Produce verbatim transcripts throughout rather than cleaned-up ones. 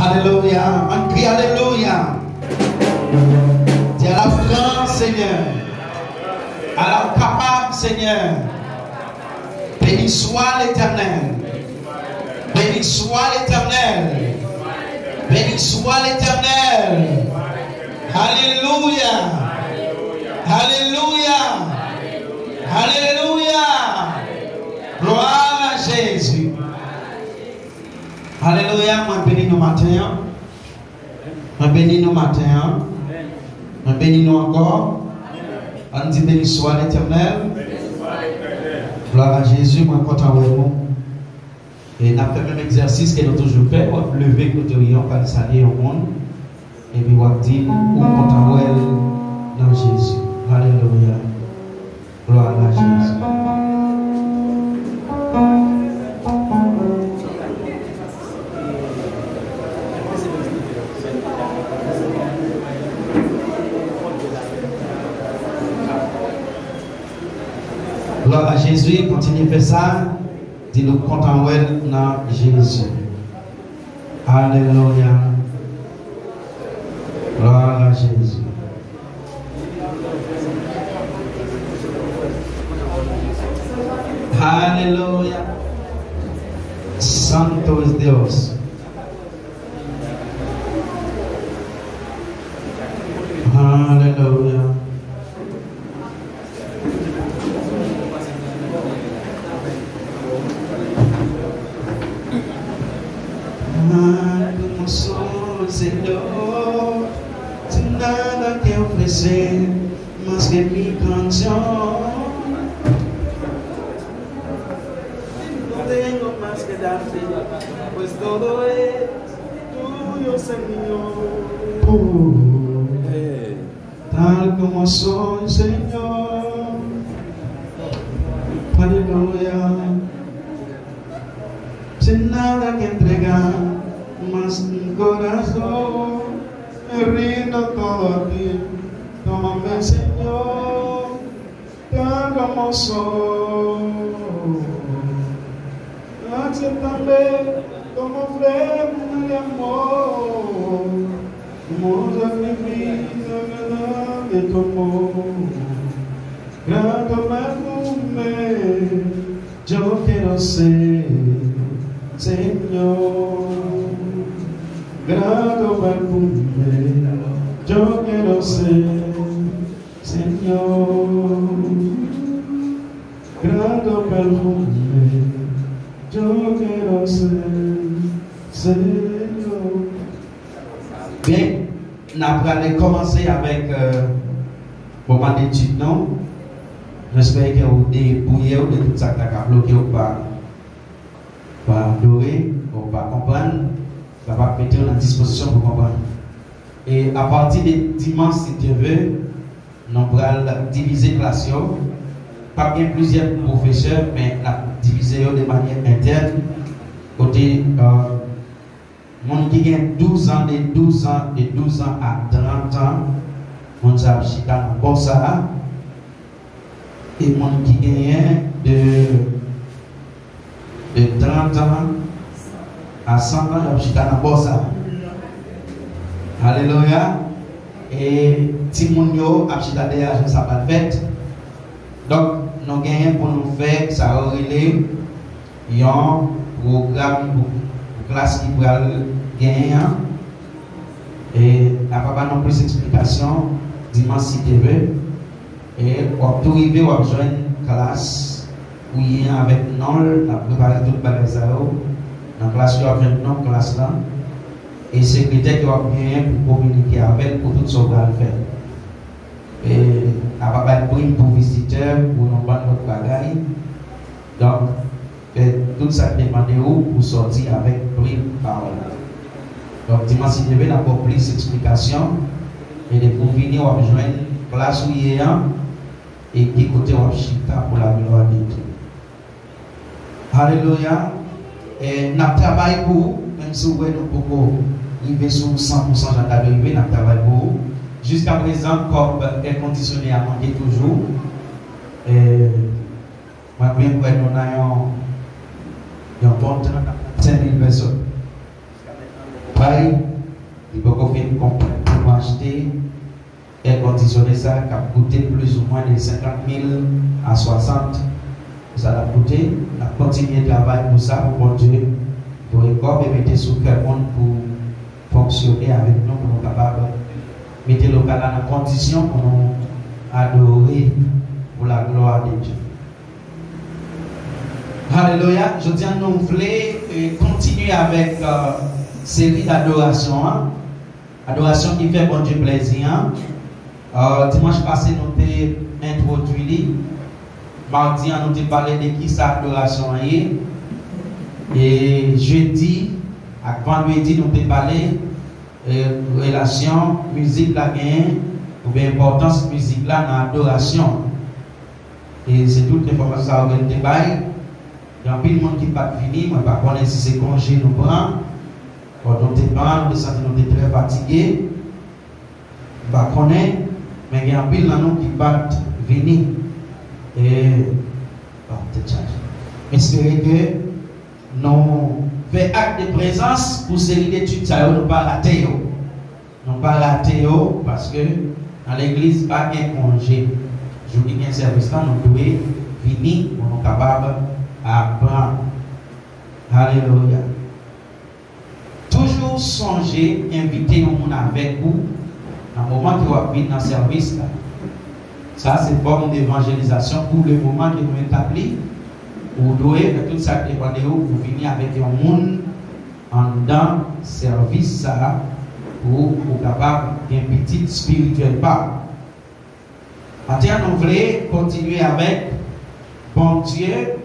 Alelouya. Ann kriye alelouya. Di, à la grandeur, Senyè. À la capable, Senyè. Béni soit l'Éternel. Béni soit l'Éternel. Béni soit l'Éternel. Alelouya. Alelouya. Alelouya. Gloire à Jésus. Alelouya, mwen beni nou maten an. Mwen beni nou maten an. Mwen beni nou ankò. Ann di, béni soit l'Éternel. Gloire à Jésus, mwen kontan wè nou. E n ap fè menm egzèsis ke nou toujou fè, w ap leve kote w ye, w ap al salye yon moun. Epi w ap di, ou kontan wè l nan Jezi. Alelouya. Gloire à Jésus. Gloire à Jésus, kontinye fè sa. Di, nou kontan wè l nan Jezi. Alelouya. Gloire à Jésus. Alelouya. Santo es Dios. Alelouya. Ay, como soy, Señor, sin nada que ofrecer más que mi canción. No tengo más que darte, pues todo es tuyo, Señor. Tal como soy, Señor. Aleluya. Sin nada que entregar, más un corazón. Me rindo todo a ti. Tómame, Señor, tal como soy. Acéptame como ofrenda de amor, como sacrificio agradable tu amor. Grato perfume yo quiero ser, Señor. Grato perfume yo quiero ser, Señor. Grato perfume yo quiero ser, Señor. Byen, n ap prale kòmanse avèk, euh, moman detid nou. Mwen espere ke w debouye w de tout sa k ta ka bloke w pa, pa adore, ou pa konprann, kapab mete w nan dispozisyon pou konprann. E apati de dimanch, si Dye ve, nou pral divize klas yo. P ap gen plizyè pwofesè, men n ap divize yo de manyè entèn. Kote, euh, moun ki gen douz an, de douz an, de douz an a trant an, moun sa ap chita nan bò sa a. E moun ki genyen de, de trant an a san an, y ap chita nan bò sa a. Alelouya. E timoun yo ap chita dèyè a, jan sa pral fèt. Donk, nou genyen pou nou fè sa yo rele yon pwogram pou, pou klas ki pral genyen an. E n ap ba nou plis eksplikasyon dimanch, si Dye ve. E w ap tou rive, w ap jwenn klas ou ye an avèk non l, n ap prepare tout bagay sa yo. Nan klas yo, w ap jwenn non klas lan. E sekretè ke w ap genyen pou kominike avè l pou tout sa w pral fè. E n ap ba l prim pou vizitè, pou yon bann lòt bagay. Donk, fè tout sa k depann de ou pou sòti avèk prim pa w. Donk, dimanch, si Dye ve, n ap ba w plis eksplikasyon. E depi w vini, w ap jwenn plas ou ye an e ki kote w ap chita pou laglwa de Dye. Alelouya. E n ap travay pou ou, menm si w wè nou poko rive sou san pou san jan n ta dwe rive, n ap travay pou ou. Jiskaprezan, kòb èkondisyone a manke toujou. E mwen byen kwè nou nan yon, yon bon trant a trannsenk mil pèsòn. Jiska mentnan, nou pa li poko fin konprann pou nou achte èkondisyone sa k ap koute plizoumwen de senkant mil a swasant. Sa l ap koute, n ap kontinye travay pou sa, pou Bondye voye kòb e mete sou kè moun pou fonksyone avèk nou, pou nou kapab mete lokal la nan kondisyon pou nou adore pour la gloire de Dieu. Alelouya. Jodi a nou vle eh, kontinye avèk eh, seri dadorasyon an. Adorasyon ki fè Bondye plèzi an. Eh, dimanch pase nou te entwodui li. Madi an nou te pale de kisa adorasyon an ye. E jedi ak vandredi nou te pale eh, relasyon mizik la genyen, oubyen enpòtans mizik la nan adorasyon. E se tout enfòmasyon sa yo ke n te bay. Gen anpil moun ki pa t vini, mwen pa konnen si se konje nou pran. Bon, nou te pran, nou te santi nou te trè fatige. M pa konnen, men gen anpil nan nou ki pa t vini. E, bon, tèt chaje. M espere ke nou fè ak de prezans pou seri detid sa yo, nou pa rate yo. Nou pa rate yo, paske nan legliz pa gen konje. Jou ki gen sèvis la, nou dwe vini pou nou kapab aprann. Alelouya. Toujou sonje envite yon moun avèk ou nan moman ke w ap vin nan sèvis la. Sa se fòm devanjelizasyon pou le moman ke nou etabli. Ou dwe fè tout sa k depann de ou pou vini avèk yon moun anndan sèvis sa a pou ou kapab gen pitit espirityèl pa ou. Maten an, nou vle kontinye avèk Bondye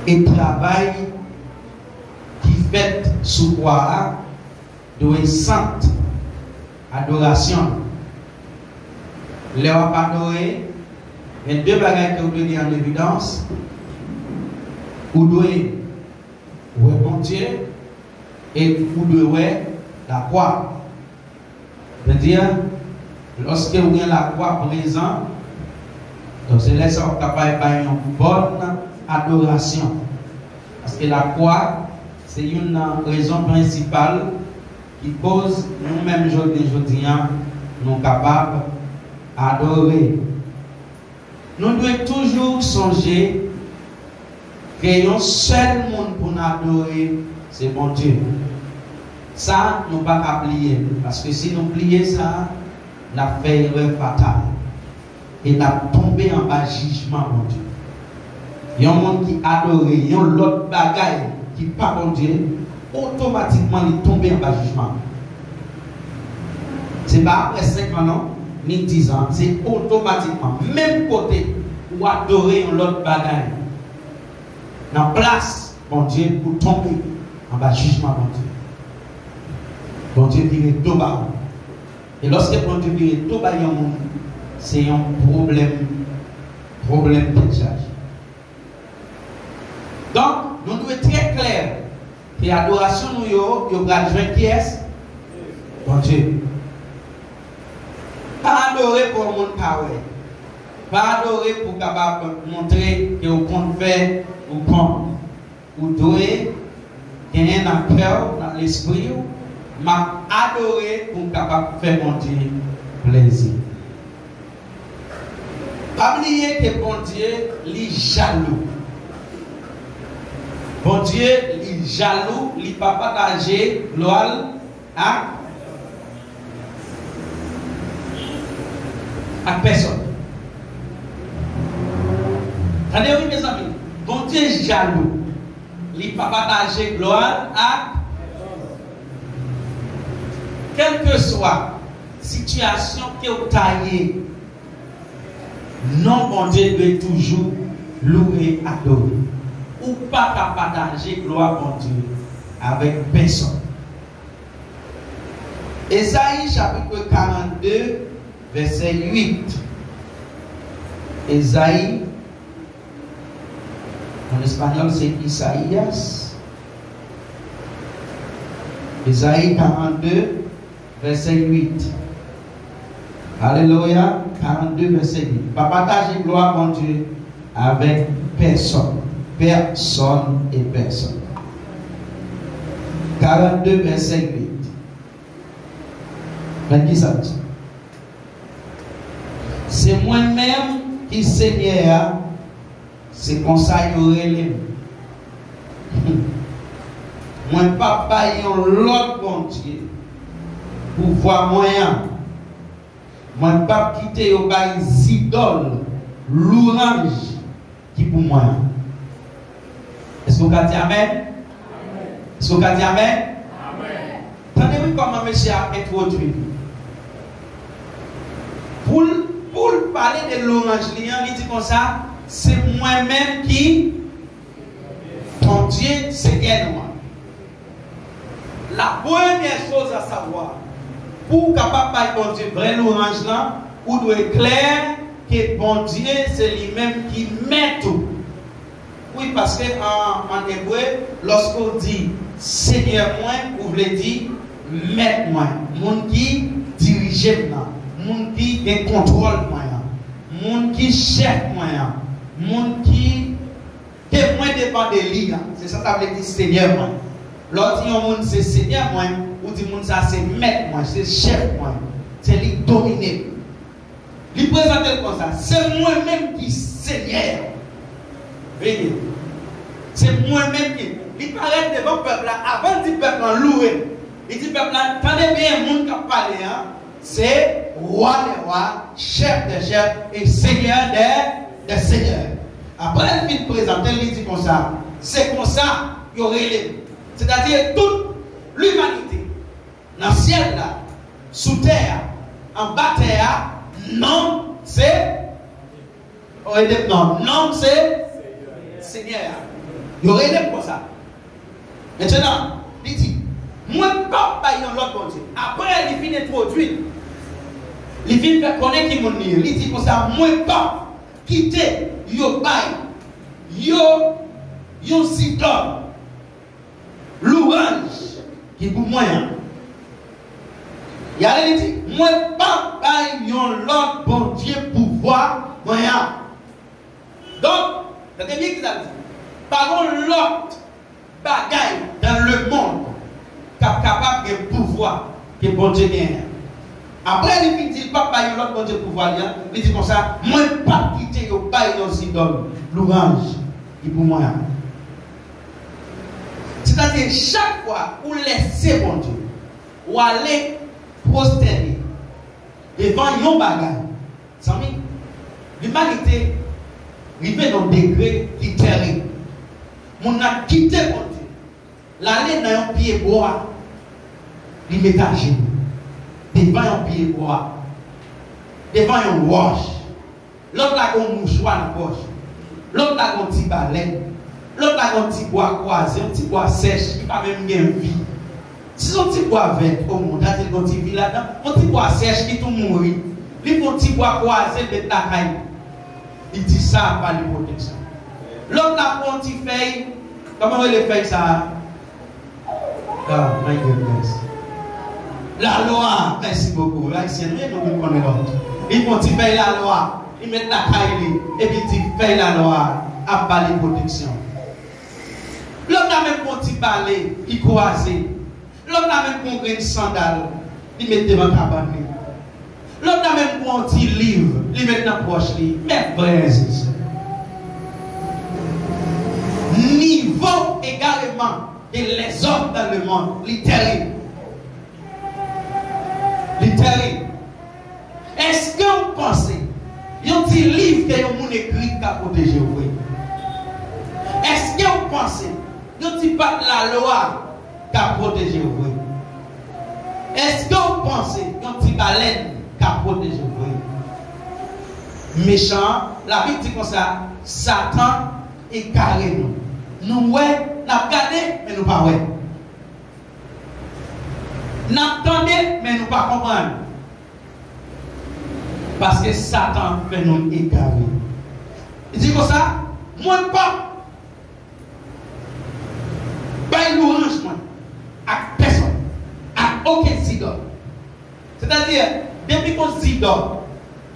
e travay ki fèt sou kwa a dwe sant adorasyon. Lè w ap adore, gen de bagay ke w dwe gen an evidans. Ou dwe wè Bondye e ou dwe wè lakwa. Sètadi, lòske w gen lakwa prezan, donk se lè sa w kapab bay yon bòn adorasyon. Paske lakwa se youn nan rezon prensipal ki koz nou menm jounen jodi a, nou kapab adore. Nou dwe toujou sonje ke yon sèl moun pou n adore, se Bondye. Sa, nou pa ka bliye l, paske si nou bliye sa, n ap fè erè fatal e n ap tonbe anba jijman Bondye. Yon moun ki adore yon lòt bagay ki pa Bondye, otomatikman li tonbe anba jijman. Se pa apre senk an non, ni diz an, se otomatikman. Menm kote ou adore yon lòt bagay, nan plas Bondye, ou tonbe anba jijman Bondye. Bondye vire do ba ou. E lòske Bondye vire do ba yon moun, se yon pwoblèm, pwoblèm tèt chaje. Donk, nou dwe trè klè ke adorasyon nou yo, yo pral jwenn kiyès? Bondye. Pa adore pou yon moun ka wè. Pa adore pou w kapab montre ke w konn fè ou konn. Ou dwe genyen nan kè w, nan lespri w, m ap adore pou m kapab fè Bondye plezi. Pa bliye ke Bondye, li jalou. Bondye, li jalou, li pa pataje glwa l ak, ak pèsòn. Tande wi, mezanmi, Bondye jalou. Li pa pataje glwa l ak, kèlkeswa sitiyasyon ke w ta ye, non Bondye dwe toujou louwe, adore. Ou pa ka pataje glwa Bondye avèk pèsòn. Ezayi chapit karannde, vèsè uit. Ezayi, an espanyòl, se Isaïas. Ezayi karannde, vèsè uit. Alelouya, karannde, vèsè uit. Pa pataje glwa Bondye avèk pèsòn. Pèsòn e pèsòn. karannde, vèsè uit. Men ki sa l di. Se mwen menm ki Senyè a, se konsa yo rele m. Mwen p ap bay yon lòt bondye pouvwa mwen an. Mwen p ap kite yo bay zidòl louranj ki pou mwen an. Èske w ka di amèn? Èske w ka di amèn? Tande wi kòman mesye a entwodui li. Pou l, pou l pale de louranj li an, li di konsa, se mwen menm ki Bondye, Senyè nou an. La première chose à savoir, pou w kapab bay Bondye vrè louranj lan, ou dwe klè ke Bondye se li menm ki mèt ou. Wi, paske an, an ebre, lòske w di Senyè mwen, ou vle di mèt mwen, moun ki dirije m nan, moun ki gen kontwòl mwen an, moun ki chèf mwen an, moun ki ke mwen depann de li an. Se sa sa vle di Senyè mwen. Lè w di yon moun se Senyè mwen, ou di moun sa se mèt mwen, se chèf mwen, se li k domine m. Li prezante l konsa, se mwen menm ki Senyè a. Veye. Se mwen menm ki. Li parèt devan pèp la, avan l di pèp la loure m, li di pèp la, tande byen moun k ap pale an, se Wa dè wa, Chèf dè chèf e Senyè dè, dè senyè. Apre l fin prezante l, li di konsa, se konsa yo rele m. Sètadi tout limanite, nan syèl la, sou tè a, anba tè a, non m se, o, ede m non, non m se Senyè a. Yo rele m konsa. Mentnan, li di, mwen p ap bay yon lòt bondye. Apre li fin entwodui l, li fin fè konnen ki moun li ye. Li di konsa, mwen p ap kite yo bay yo yon zidòl louranj ki pou mwen an. Y ale li di, mwen p ap bay yon lòt bondye pouvwa mwen an. Donk, tande byen ki sa l di. Pa gen lòt bagay dans le monde k ap kapab gen pouvwa ke Bondye genyen an. Apre li fin di l p ap bay yon lòt bondye pouvwa li an, li di konsa, mwen p ap kite yo bay yon zidòl louranj ki pou mwen an. Sètadi, chak fwa ou lèse Bondye, ou ale pwostène devan yon bagay, zanmi, limanite rive nan yon degre ki tèrib. Moun nan kite Bondye, l ale nan yon pye bwa, li met ajenou devan yon pye bwa, devan yon wòch. Lòt la gen yon mouchwa nan pòch. Lòt la gen yon ti balèn. Lòt la gen yon ti bwa kwaze, yon ti bwa sèch ki pa menm gen vi. Si se yon ti bwa vèt, o mond, sa di l gen yon ti vi ladan, yon ti bwa sèch ki tou mouri. Li pran yon ti bwa kwaze, l met lakay li. Li di sa ap ba li pwoteksyon. Lòt la pran yon ti fèy, kòman yo rele fèy sa a? Oh my goodness. Lalwa, mèsi bokou. Ayisyen, nou, nou vin konnen lòt. Li pran ti fèy lalwa, li met lakay li, epi li di fèy lalwa ap ba li pwoteksyon. Lòt la menm pran ti bale, li kwaze. Lòt la menm pran grenn sandal, li met devan kabann li. Lòt la menm pran yon ti liv, li met nan pòch li. Mè frè e sè, nivo egareman de lèzòm dan lemonn, li tèrib. Li tèrib. Èske w panse yon ti liv ke yon moun ekri ka pwoteje w vre? Èske w panse yon ti pat lalwa ka pwoteje w vre? Èske w panse yon ti balèn ka pwoteje w vre? Mechan an, Labib di konsa, Satan egare nou. Nou wè, n ap gade, men nou pa wè. N ap tande, men nou pa konprann. Paske Satan fè nou egare. Li di konsa, mwen p ap bay louranj mwen ak pèsonn, ak okenn zidòl. Sètadi, depi gon zidòl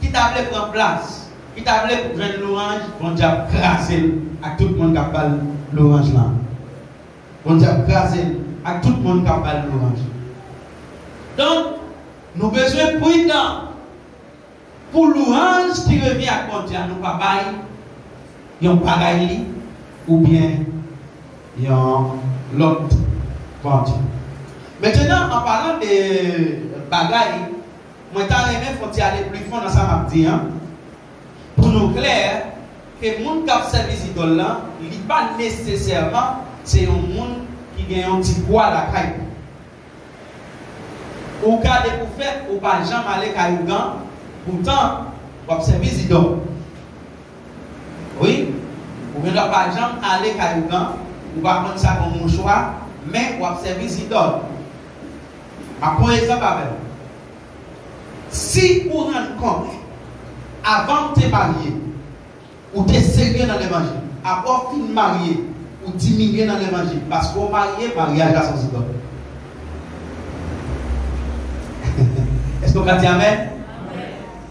ki ta vle pran plas, ki ta vle jwenn louranj, Bondye ap kraze l ak tout moun k ap ba l louranj lan. Bondye ap kraze l ak tout moun k ap ba l lwanj. Donk, nou bezwen pridan pou lwanj ki revyen ak Bondye a, nou pa bay yon bagay li oubyen yon lòt bondye. Mentnan, an palan de bagay, mwen ta renmen fè w ti ale pli fon nan sa m ap di an, pou nou klè ke moun k ap sèvi zidòl lan, li pa nesesèman se yon moun ki gen yon ti pwa lakay li. Ou gade pou fèt, ou pa janm ale kay ougan, poutan w ap sèvi zidòl. Wi, ou gendwa pa janm ale kay ougan, ou pa konn sa k yon mouchwa, men w ap sèvi zidòl. M ap pran egzanp avè w. Si ou rann kont, avan w te marye, ou te serye nan levanjil. Apre w fin marye, ou diminye nan levanjil. Paske w marye, maryaj la se yon zidòl. Èske w ka di amèn?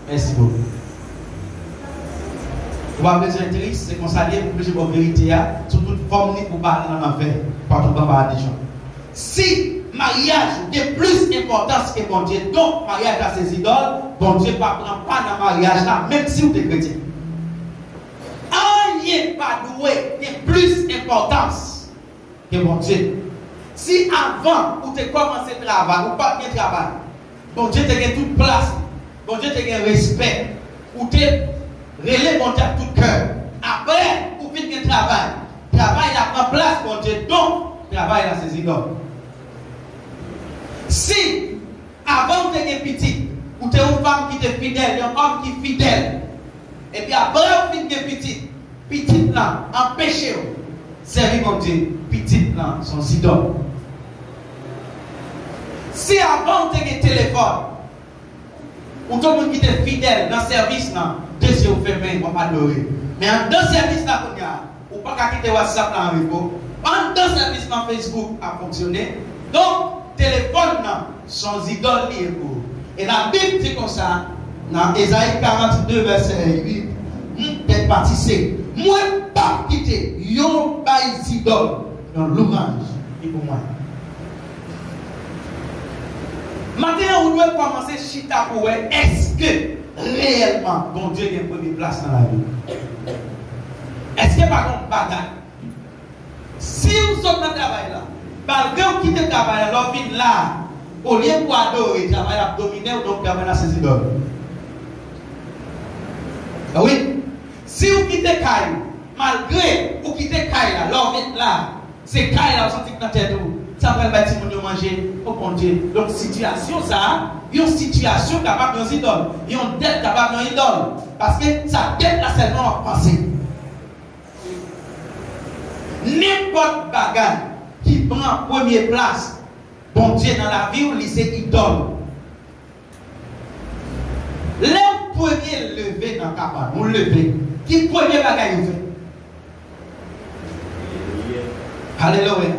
Mèsi bokou. Ou pa bezwen tris, se konsa l ye, m oblije ba w verite a sou tout fòm li pou pa al nan lanfè, pa tou pa pa al deja. Si maryaj ou gen plis enpòtans ke Bondye, donk maryaj la se zidòl, Bondye pa pran pa nan maryaj la, menm si w te kretyen. Anyen pa dwe gen plis enpòtans ke Bondye. Si avan ou te kòmanse travay, ou pa t gen travay, Bondye te gen tout plas li, Bondye te gen respè, ou te rele Bondye ak tout kè. Apre, ou vin gen travay. Travay la pran plas Bondye, donk, travay la se zidòl. Si avan ou te gen pitit, ou te yon fanm ki te fidèl, yon òm ki fidèl, epi apre ou fin gen pitit, pitit lan anpeche w sèvi Bondye, pitit lan se yon zidòl. Si avan ou te gen telefòn, ou te yon moun ki te fidèl nan sèvis lan, de zye w fèmen, w ap adore. Men anndan sèvis la kounye a, ou pa ka kite WhatsApp la an repo. Anndan sèvis lan, Facebook ap fonksyone. Donk, telefòn nan se yon zidòl li ye pou ou. E Labib di konsa, nan Ezayi karannde vèsè uit, m, tèt pati se, mwen p ap kite yo bay zidòl yon lwanj ki pou mwen. Maten an, ou dwe kòmanse chita pou wè èske reyèlman Bondye gen premye plas nan lavi w. Èske pa gen yon bagay? Si w sot nan travay la, malgre w kite travay la, lè w vin la, olye pou adore, travay la ap domine w, donk travay la se zidòl. A wi. Si w kite kay ou, malgre ou kite kay la, lè w vin la, se kay la ou santi k nan tèt ou, sa pral bay timoun yo manje, o Bondye. Donk, sitiyasyon sa a, yon sitiyasyon kapab yon zidòl, yon dèt kapab yon idòl. Paske sa dèt la sèlman w ap panse. Nenpòt bagay ki pran premye plas Bondye nan lavi w, li se idòl. Lè w premye leve nan kabann, ou leve, ki premye bagay ou fè? Alelouya.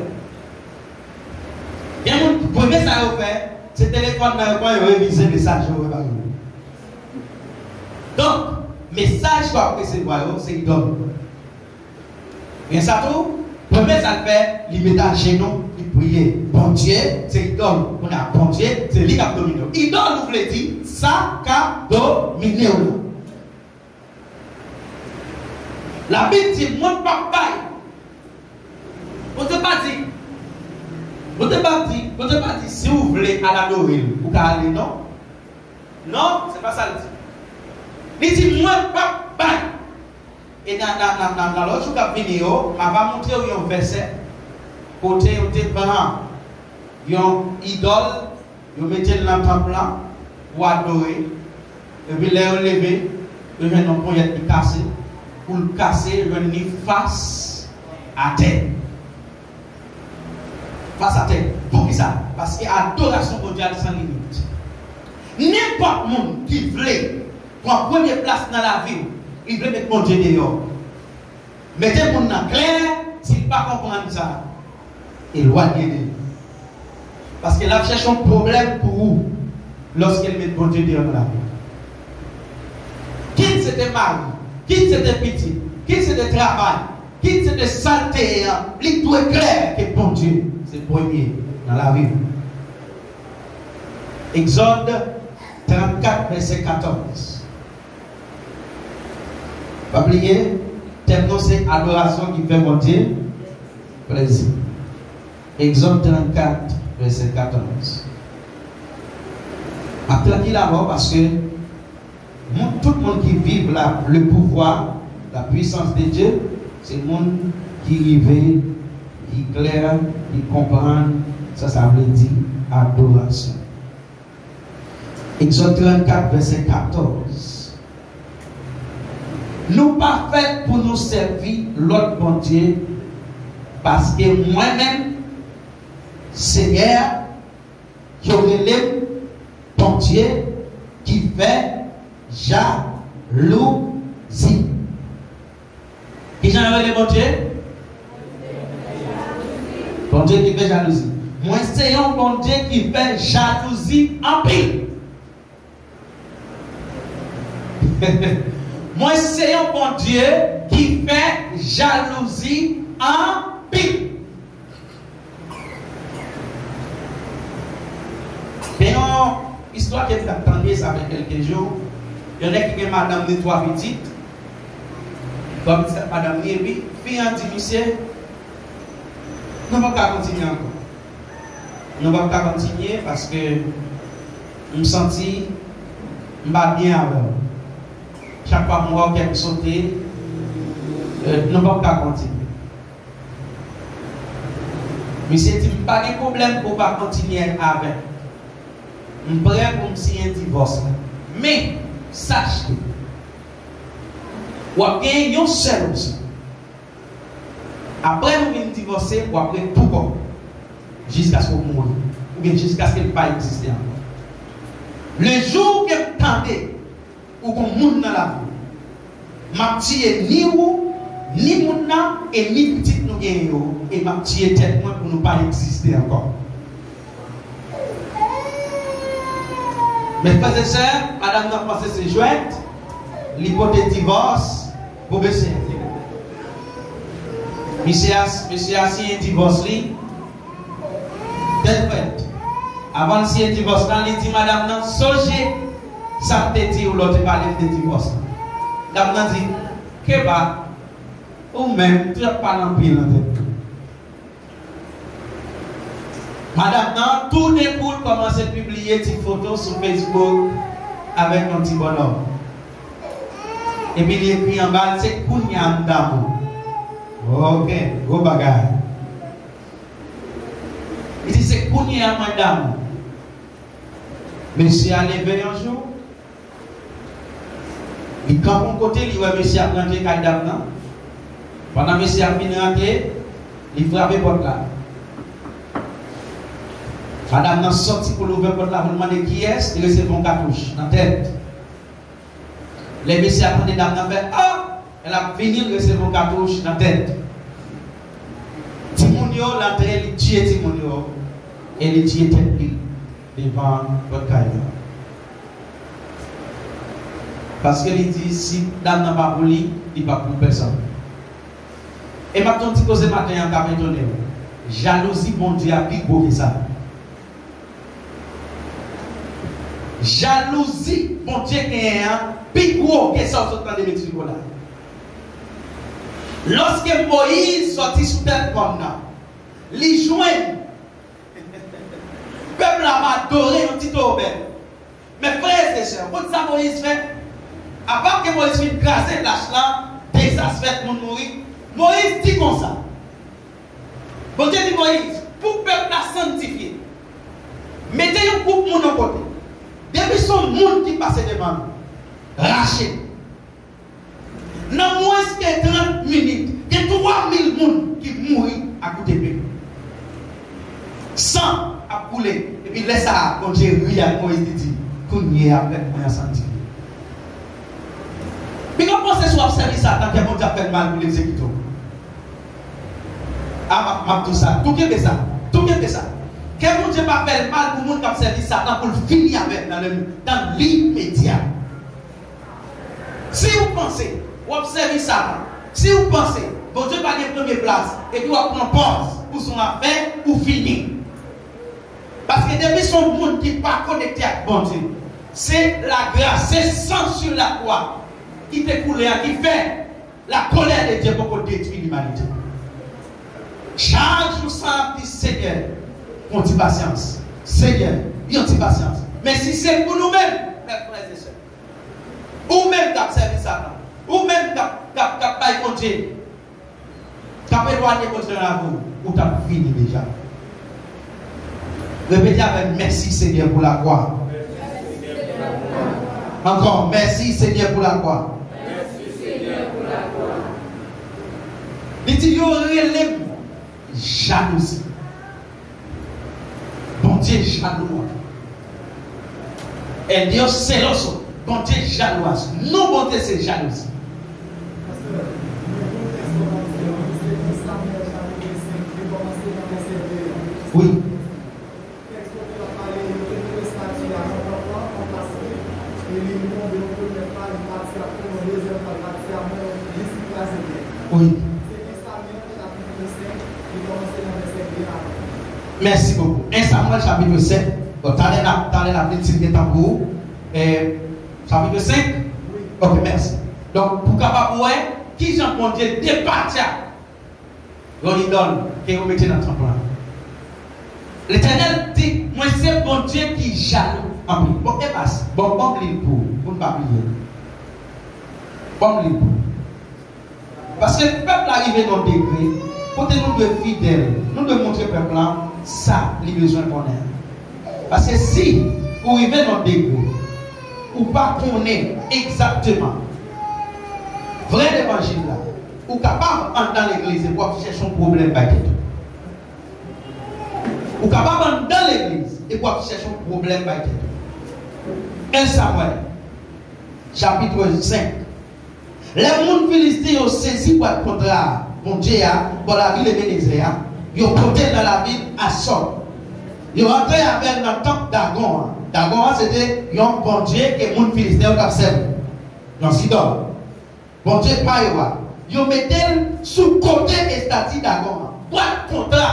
Gen moun, premye sa yo fè, se telefòn nan yo pran, yo revize mesaj yo, yo ba yo. Donk, mesaj w ap resevwa yo, se idòl. Gen sa tou, premye sa l fè, li met ajenou, li priye. Bondye, se idòl. Kounye a, Bondye, se li k ap domine w. Idòl ou vle di, sa k ap domine w la. Labib di, mwen p ap bay. Bondye pa di, Bondye pa di, Bondye pa di, si w vle al adore l, ou ka ale, non. Non, se pa sa l di. Li di, mwen p ap bay. E nan, nan, nan, nan, nan lòt jou k ap vini yo, m ava montre w yon vèsè kote yo te pran yon idòl, yo mete l nan tanp lan pou adore. Epi lè yo leve, yo jwenn yon ponyèt ki kase. Pou l kase, yo jwenn li fas atè. Fas atè. Poukisa? Paske adorasyon Bondye a li san limit. Nenpòt moun ki vle pran premye plas nan lavi w, li vle met Bondye deyò. Mete moun nan klè, si l pa konprann sa, elwanye de li. Paske l ap chèche yon pwoblèm pou ou lòske l met Bondye deyò nan lavi w. Kit se te mari, kit se te pitit, kit se te travay, kit se te sa l te ye an, li dwe klè ke Bondye Se premye nan lavi w. Egzòd trannkat, vèsè katòz. Pa bliye, tèm nou se adorasyon ki fè Bondye plezi. Egzòd trannkat, vèsè katòz. M ap trankil avè w paske moun, tout moun ki viv la, le pouvoir, la puissance de Dieu, se moun ki rive, ki klè, ki konprann sa sa vle di adorasyon. Egzòd trannkat, vèsè katòz. Nou pa fèt pou nou sèvi lòt bondye, paske mwen menm, Senyè a, yo rele m Bondye ki fè jalouzi. Kijan yo rele Bondye? Bondye ki fè jalouzi. Mwen se yon Bondye ki fè jalouzi anpil. Mwen se yon Bondye ki fè jalouzi anpil. Gen yon istwa ke m t ap tande, sa fè kèlke jou. Yon nèg ki gen madanm ni twa pitit. Twa pitit ak madanm ni, epi fi an di misye, "Nou p ap ka kontinye ankò. Nou p ap ka kontinye paske m santi m pa byen avè w. Chak fwa m wè w, kè m sote. Eh, nou p ap ka kontinye." Misye di, "M pa gen pwoblèm pou w pa kontinye avè m. M prè pou m siyen divòs la. Men, sache ke w ap genyen yon sèl opsyon. Apre nou fin divòse, w ap ret pou kò w jiskaske w mouri, oubyen jiskaske l pa egziste ankò. Lejou ke m tande ou gon moun nan lavi w, m ap tiye ni ou, ni moun nan, e ni pitit nou genyen yo, e m ap tiye tèt mwen pou nou pa egziste ankò." Mes frères et sœurs, madanm nan panse se jwèt, li pote divòs pou mesye a. Mesye a, mesye a siyen divòs li, tèt frèt. Avan l siyen divòs lan, li di madanm nan, "Sonje sa m te di w lè w te pale m de divòs lan." Dam nan di, "Keba, ou menm, tou ap pale anpil nan tèt ou." Madanm nan, toudenkou, l kòmanse pibliye ti foto sou Facebook avèk yon ti bònòm. Epi li ekri anba l, "Se kounye a m damou." Ok, gwo bagay. Li di, "Se kounye a mwen damou." Mesye a leve yon jou, li kanpe yon kote, li wè mesye ap rantre kay dam nan. Pandan mesye ap fin rantre, li frape pòt la. Madanm nan sòti pou l ouvè pòt la pou l mande kiyès, li resevwa yon katouch nan tèt. Lè mesye a tande dam nan fè, "Ah!" Lè l ap vini, l resevwa yon katouch nan tèt. Timoun yo, l antre, li tiye timoun yo, e li tiye tèt li devan pòt kay la. Paske li di, si dam nan pa pou li, li p ap pou pèsonn. E m ap di yon ti koze maten an k ap etone w. Jalouzi Bondye a pi gwo ke sa. Jalouzi Bondye genyen an pi gwo ke sa w sot tande m eksplike w la. Lòske Moyiz sòti sou tèt mòn nan, li jwenn pèp la ap adore yon ti towo bèf. Men frè e sè, ou konn sa Moyiz fè? Apa ke Moyiz fin kraze lach la, dezas fèt, moun mouri, Moyiz di konsa, Bondye di Moyiz, "Pou pèp la sanntifye, mete yon gwoup moun yon kote. Depi se yon moun ki pase devan nou, rache l." Nan mwens ke trant minit, gen twa mil moun ki mouri akout epe. San ap koule. Epi lè sa a, Bondye ri ak Moyiz, li di, "Kounye a, pèp mwen an sanntifye." Piga w panse si w ap sèvi Satan, kè Bondye ap fè l mal pou l egzekite w. A, m ap, m ap di w sa. Tou kenbe sa. Tou kenbe sa. Kè Bondye pa fè l mal pou moun k ap sèvi Satan pou l fini avè l nan le, dans l'immédiat. Si w panse w ap sèvi Satan, si w panse Bondye pa gen premye plas, epi w ap pran pòz pou se yon afè ou fini. Paske depi se yon moun ki pa konekte ak Bondye, se lagras, se san sou lakwa ki te koule a ki fè la colère de Dieu poko detwi limanite. Chak jou sa ap di, Senyè, yon ti pasyans. Senyè, yon ti pasyans. Men si se pou nou menm, mè frè e sè, ou menm k ap sèvi Satan, ou menm k ap, k ap, k ap bay Bondye, k ap elwanye Bondye nan lavi w, ou t ap fini deja. Repete avè m, mèsi Senyè pou lakwa. Ankò, mèsi Senyè pou lakwa. Li di, yo rele m jalouzi. Bondye jalou an. El Dios celoso. Bondye jalou an. Non Bondye se jalouzi. Wi. Wi. Mèsi bokou. En Samwèl chapit senk. Bon, talè n ap, talè n ap li l si l gen tan pou ou. Eh, chapit senk? Ok, mèsi. Donk, pou kapab wè kijan Bondye depatya yon idòl ke yo mete nan tanp lan. Letènèl di, mwen se Bondye ki jalou anpil. Bon, e bas, bon, bon, m li l pou ou, pou n pa bliye. Bon, m li l pou ou. Paske pèp la rive nan degre kote nou dwe fidèl, nou dwe montre pèp la sa li bezwen konnen. Paske si ou rive nan degre, ou pa konnen egzakteman vrè levanjil la, ou kapab anndan legliz epi w ap chèche yon pwoblèm bay tèt ou. Ou kapab anndan legliz epi w ap chèche yon pwoblèm bay tèt ou. En Samwèl, chapit senk. Lè moun Filisten yo sezi bwat kontra Bondye a bò lavil Ebenezè a, yo pote l nan lavil Asòt. Yo antre avè l nan tanp Dagon an. Dagon an se te yon bondye ke moun Filisten yo t ap sèvi. Yon zidòl. Bondye pa yo a. Yo mete l sou kote estati Dagon an. Bwat kontra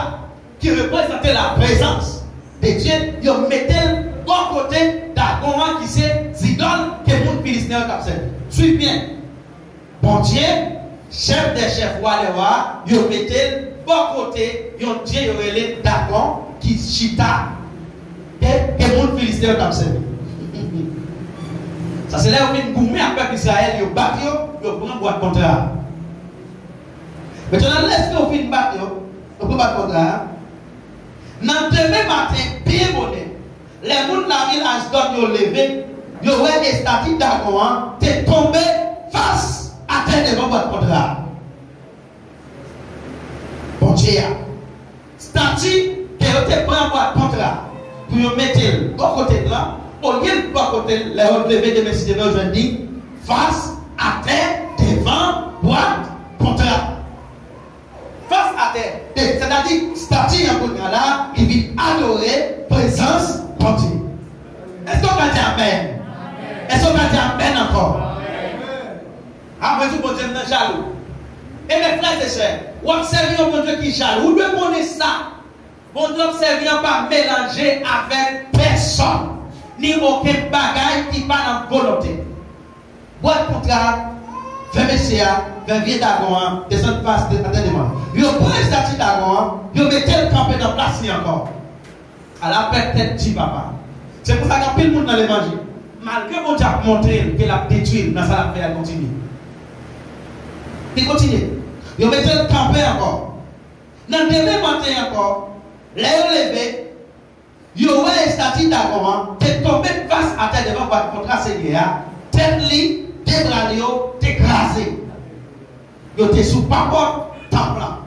ki reprezante la prezans de Dye, yo mete l bò kote Dagon an ki se zidòl ke moun Filisten yo t ap sèvi. Swiv byen. Bondye, chèf dè chèf, wa dè wa, yo mete l bò kote yon dye yo rele Dagon ki chita ke, ke moun Filisten yo t ap sèvi. Sa se lè yo vin goumen ak pèp Izrayèl, yo bat yo, yo pran bwat kontra a. Mentnan, lèske yo fin bat yo, yo pran bwat kontra a. Nan demen maten, byen bonè, lè moun lavil Asdòd yo leve, yo wè estati Dagon an te tonbe fas atè devan bwat kontra a. Bondye a. Estati ke yo te pran bwat kontra pou yo mete l bò kote l lan, olye l bò kote l, lè yo leve demen si Dye vle, yo jwenn li fas atè devan bwat kontra. Fas atè. E, sètadi, estati an kounye a la, li vin adore prezans Bondye. Èske w ka di amèn? Èske w ka di amèn ankò? Apre tou, Bondye m nan jalou. Ebyen, frè e sè, w ap sèvi yon Bondye ki jalou. Ou dwe konnen sa. Bondye w ap sèvi an pa melanje avèk pèsòn, ni okenn bagay ki pa nan volonte. Bwat kontra a, fè mesye a, fè vye Dagon an desann fas atè devan l. Yo pran estati Dagon an, yo mete l kanpe nan plas li ankò. Ala pèt tèt di papa. Se pou sa gen anpil moun nan levanjil, malgre Bondye ap montre l ke l ap detwi l nan sa l ap fè a, l kontinye. Li kontinye. Yo mete l kanpe ankò. Nan demen maten ankò, lè yo leve, yo wè estati Dagon an te tonbe fas atè devan bwat kontra Senyè a, tèt li, de bra l yo te kraze. Yo te sou papòt tanp lan.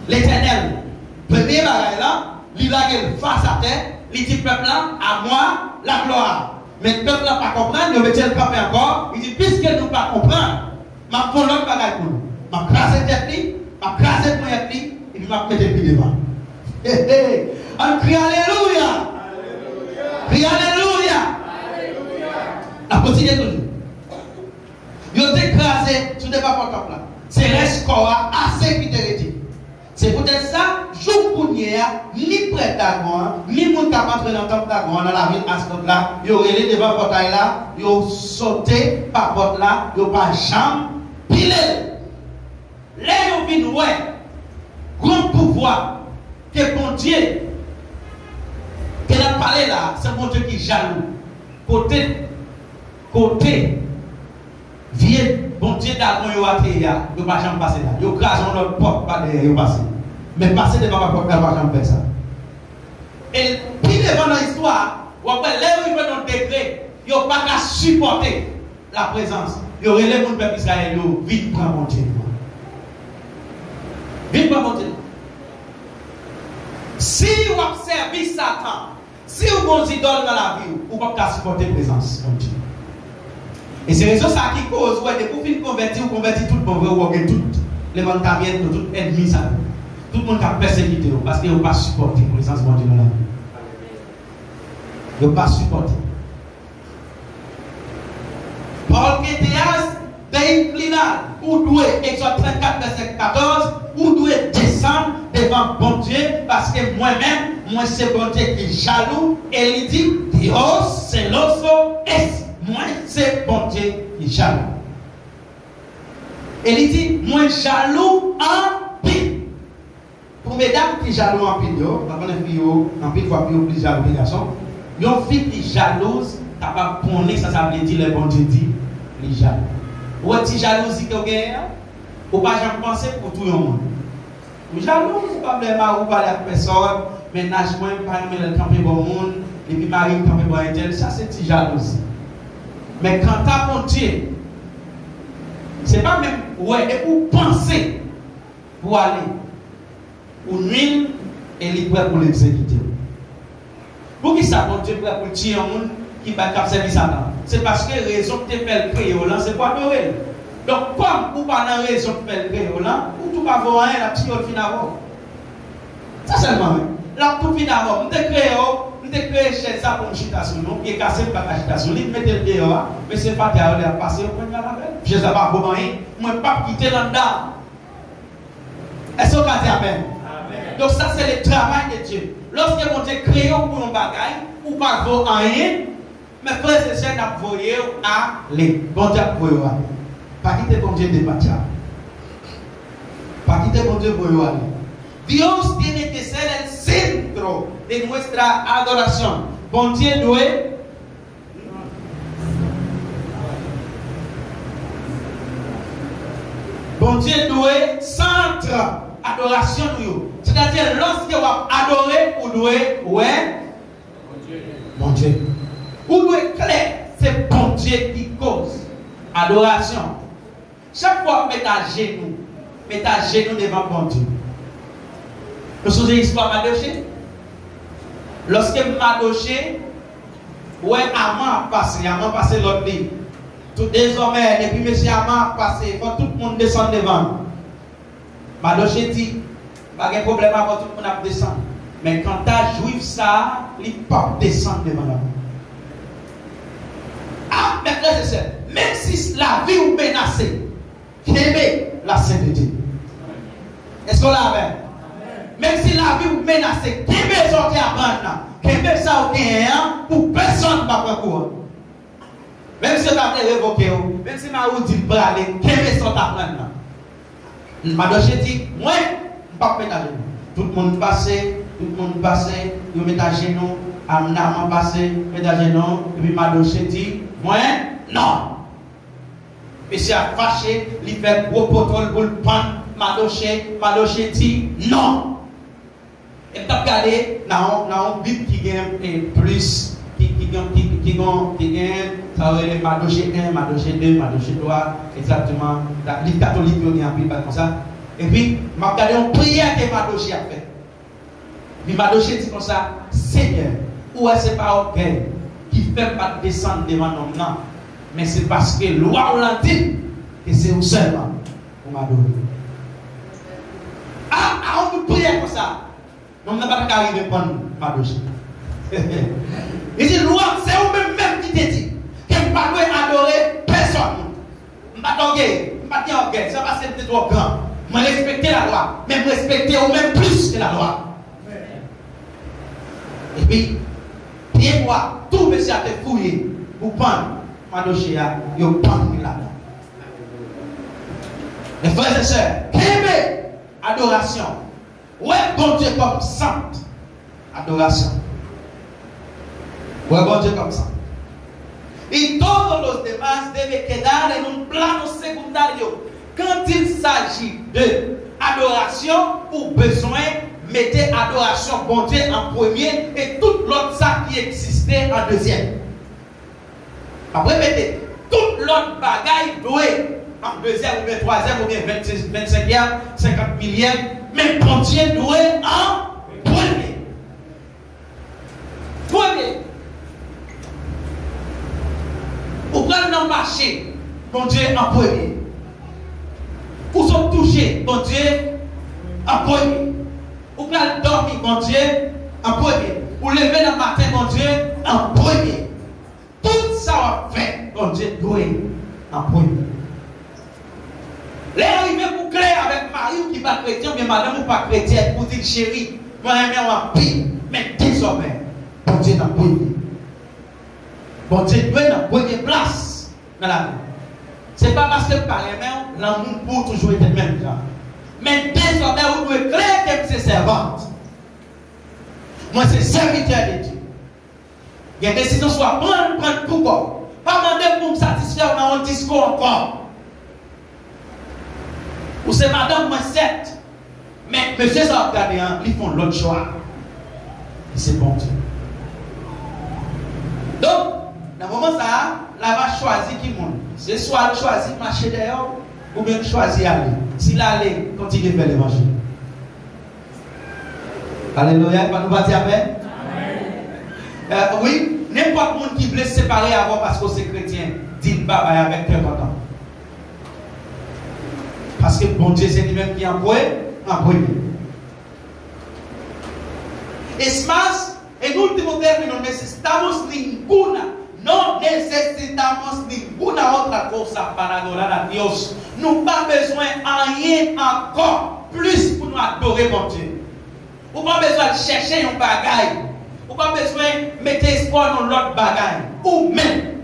Letènèl, premye bagay la, li lage l fas atè, li di pèp la, à moi la gloire. Men pèp la pa konprann, yo mete l kanpe ankò, li di, piske nou pa konprann, m ap fè yon lòt bagay pou nou. M ap kraze tèt li, m ap kraze ponyèt li, epi m ap mete l pi devan. He, he. Ann kriye alelouya! Kriye alelouya! N ap kontinye toujou. Yo te kraze sou devan pòt la. terès kò a ase ki te rete. Se poutèt sa, jouk kounye a, ni prèt Dagon an, ni moun k ap antre nan tanp Dagon an, nan lavil Asdòd la, yo rele devan pòtay la, yo sote pa pòt la, yo pa janm pile l. Lè yo vin wè gran pouvwa ke Bondye ke n ap pale la, se Bondye ki jalou. Kote, kote vye bondye Dagon yo a te ye a, yo pa janm pase la. Yo kraze yon lòt pòt pa dèyè, yo pase. Men pase devan pa pòt la, yo pa janm fè sa. E pi devan nan istwa a, w ap wè lè yo rive nan degre, yo pa ka sipòte laprezans. Yo rele moun pèp Izrayèl yo, vin pran Bondye nou an. Vin pran Bondye nou an. Si w ap sèvi Satan, si w gon zidòl nan lavi w, ou p ap ka sipòte prezans Bondye. E se rezon sa ki koz ou wè depi w fin konvèti, ou konvèti tout bon vre, ou gen tout levantamiento, tout ènmi sa yo. Tout moun k ap pèsekite w, paske yo pa sipòte prezans Bondye nan lavi w. Yo pa sipòte. Pawòl ke te a, de inclinar, ou dwe, Egzòd trannkat, vèsè katòz, ou dwe desann devan Bondye, paske mwen menm, mwen se Bondye ki jalou, e li di, Dios celoso es, mwen se Bondye ki jalou. E li di, mwen jalou anpil. Pou medam ki jalou anpil yo, m pa konnen fi yo, anpil fwa fi yo plis jalou ke gason. Yon fi ki jalouz kapab konnen sa sa vle di lè Bondye di li jalou. Ou wè ti jalouzi ke w genyen an, ou pa janm panse pou w touye yon moun. Ou jalou, ou pa vle mari w pale ak pèsòn, mennaj mwen pa renmen lè l kanpe bò moun, epi mari m kanpe bò entèl, sa se ti jalouzi. Men kanta Bondye, se pa menm, ou wè, depi w panse pou w ale, ou nwi l e li prè pou l egzekite w. Poukisa Bondye prè pou l tiye yon moun ki bay, k ap sèvi Satan? Se paske rezon ki te fè l kreye w lan, se pou adore l. Donk, kòm ou pa nan rezon ki fè l kreye w lan, ou tou pa vo anyen, l ap tiye w, l fin avè w. Sa sèlman, wi. L ap tou fin avè w. M te kreye w, m te kreye chèz sa pou m chita sou li. Yon pye kase, m pa ka chita sou li, m mete l deyò a. Mesye fatra yo, lè y ap pase, yo pran mal avè l. Chèz la pa vo anyen. Mwen p ap kite l anndan. Èske w ka di amèn? Amèn. Donk, sa se le travay de Dye. Lòske Bondye kreye w pou yon bagay, ou pa vo anyen, men frè e sè, n ap voye w ale. Bondye ap voye w ale. Pa kite Bondye depatcha. Pa kite Bondye voye w ale. Dios tiene que ser el centro de nuestra adoración. Bondye dwe Bondye dwe sant adorasyon nou yo. Sètadi, lòske w ap adore, ou dwe wè Bondye. Ou dwe klè, se Bondye ki koz adorasyon. Chak fwa w ap met ajenou, met ajenou devan Bondye. Nou sonje istwa Madoche? Lòske Madoche wè Aman ap pase, Aman pase lòd li. Tout dezòmè, depi mesye Aman ap pase, fò tout moun desann devan l. Madoche di, pa gen pwoblèm, avan tout moun ap desann. Men kanta Jwif sa a, li p ap desann devan laman. A, men frè e sè, menm si lavi w menase, kenbe lasentete. Èske w la avè m? Menm si lavi w menase, kenbe sa w te aprann nan. Kenbe sa w genyen an pou pèsonn pa pran kou an. Menm si yo ta vle revoke w, menm si mari w di l prale, kenbe sa w t aprann nan. Madoche di, mwen, m p ap met ajenou. Tout moun pase, tout moun pase, yo met ajenou, Aman pase, met ajenou, epi Madoche di, mwen, non. Mesye a fache, li fè gwo poto l pou l pann Madoche, Madoche di, non. E m t ap gade nan yon, nan yon Bib ki gen, e, plis, ki, ki gen, ki, ki gen, ki gen, sa yo rele Madoche en, Madoche de, Madoche twa, egzakteman, liv katolik yo gen anpil bagay konsa. Epi, m ap gade yon priyè ke Madoche ap fè. Epi Madoche di konsa, Senyè, ou wè se pa ògèy ki fè m pa t desann devan nonm nan, men se paske lwa w lan di m ke se ou sèlman pou m adore. A, a yon bout priyè konsa, nonm nan pa t ka rive pann Madoche. Li di, lwa, se ou menm menm ki te di ke m pa dwe adore pèsonn. M pa t ògeye, m Pa gen ògèy, se pa paske m te twò gran. Mwen respekte lalwa, men m respekte ou menm plis ke lalwa. Epi, pye bwa, tou mesye a te fouye pou pann madoche a, yo pann li ladan. Men frè e sè, kenbe adorasyon. Wè Bondye kòm sant. Adorasyon. Wè Bondye kòm sant. Y todos los demás debe quedar en un plano secundario. Quand il s'agit de adorasyon, ou bezwen mete adorasyon Bondye an premye e tout lòt sa ki egziste an dezyèm. M ap repete, tout lòt bagay dwe an dezyèm oubyen twazyèm oubyen vennsenkyèm, senkant milyèm, men Bondye dwe an premye. Premye. Ou pral nan mache, Bondye an premye. Ou sot kouche, Bondye an premye. Ou pral dòmi, Bondye an premye. Ou leve nan maten, Bondye an premye. Tout sa w ap fè, Bondye dwe an premye. Lè l rive pou klè avèk mari w ki pa kretyen oubyen madanm ou pa kretyèn, pou di l, cheri, mwen renmen w anpil, men dezòmè, Bondye nan premye. Bondye dwe nan premye plas nan lavi w. Se pa paske m pa renmen w, lanmou m pou ou toujou rete menm jan. Men dezòmè, ou dwe klè ke m se sèvant. Mwen se sèvitè de Dye. Gen desizyon swa pran, pran pou kò w. Pa mande m pou m satisfè w nan yon diskou ankò. Ou se madanm mwen, sèt. Men mesye sa w ap gade an, li fè yon lòt chwa. Li se Bondye. Donk, nan moman sa a, l ava chwazi ki moun. Se swa l chwazi mache dèyè w, oubyen l chwazi ale. Si l ale, kontinye fè levanjil. Alelouya, nou pa di amèn? Wi, nenpòt moun ki vle separe avè w paske w se kretyen, di l babay avèk kè kontan. Paske Bondye se li menm ki an pre, an premye. Es más, en último término, necesitamos ninguna, no necesitamos ninguna otra cosa para adorar a Dios. Nou pa bezwen anyen ankò plis pou nou adore Bondye. Ou pa bezwen al chèche yon bagay. Ou pa bezwen mete espwa w nan lòt bagay. Ou menm,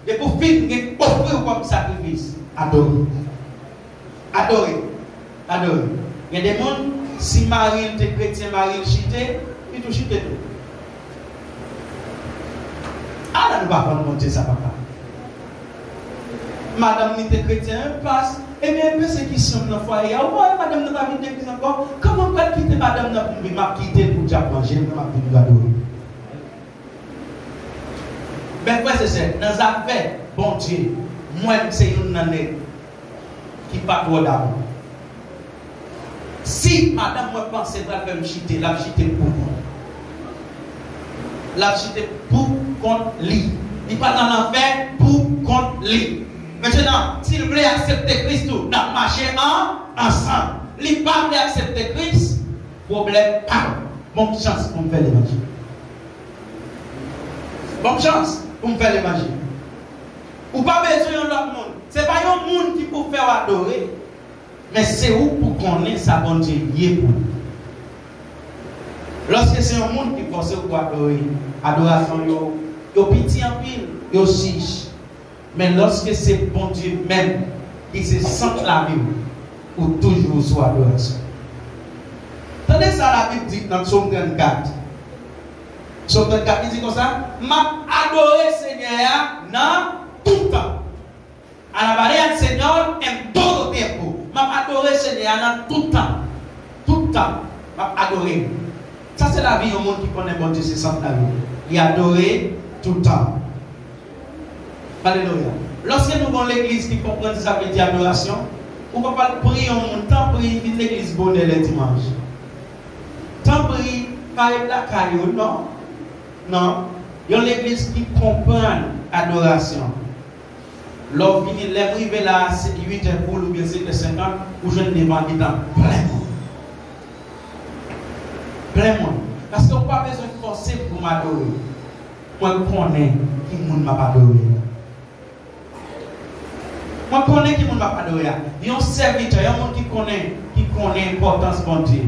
depi w fin gen ofri w kòm sakrifis, adore. Adore. Adore. Gen de moun, si mari l te kretyen, mari l chite, li tou chite tou. Ala nou pa konn Bondye sa, papa. Madanm li te kretyen, pas, ebyen, pesekisyon m nan fwaye a, ou pa wè madanm nan pa vin legliz ankò? Kòman m pral kite madanm nan pou m vin? M ap kite l pou dyab manje l, m ap vin adore. Men frè e sè, nan zafè Bondye, mwen, m se youn nan nèg ki pa twò dabò. Si madanm mwen panse pral fè m chite, l ap chite pou kont. L ap chite pou kont li. Li pral nan lanfè pou kont li. Mentnan, si l vle aksepte Kris tou, n ap mache an, ansanm. Li pa vle aksepte Kris, pwoblèm pa l. Bon chans pou m fè levanjil. Bon chans pou m fè levanjil. Ou pa bezwen yon lòt moun. Se pa yon moun ki pou fè w adore, men se ou pou konnen sa Bondye ye pou ou. Lòske se yon moun ki fòse w pou adore, adorasyon yo, yo piti anpil, yo chich. Men lòske se Bondye menm ki se sant lavi w, ou toujou sou adorasyon. Tande sa Labib di nan Sòm trannkat. Sòm trannkat, li di konsa, "M ap adore Senyè a nan tout tan." Alabaré al Señor en todo tiempo. M ap adore Senyè a nan tout tan. Tout tan, m ap adore l. Sa se lavi yon moun ki konnen Bondye se sant lavi l. Li adore tout tan. Alelouya. Lòske nou gon legliz ki konprann sa sa vle di adorasyon, ou pa pral priye yon moun, tanpri, vin legliz bonè lè dimanch. Tanpri, pa ret lakay ou, non. Non. Yon legliz ki konprann adorasyon. Lè w vini, lè m rive la a, se uit è boul oubyen sèt è senkant, ou jwenn devan an gentan plen moun. Plen moun. Paske ou pa bezwen fòse m pou m adore. Mwen konnen ki moun m ap adore a. Mwen konnen ki moun m ap adore a. Yon sèvitè, yon moun ki konnen, ki konnen enpòtans Bondye.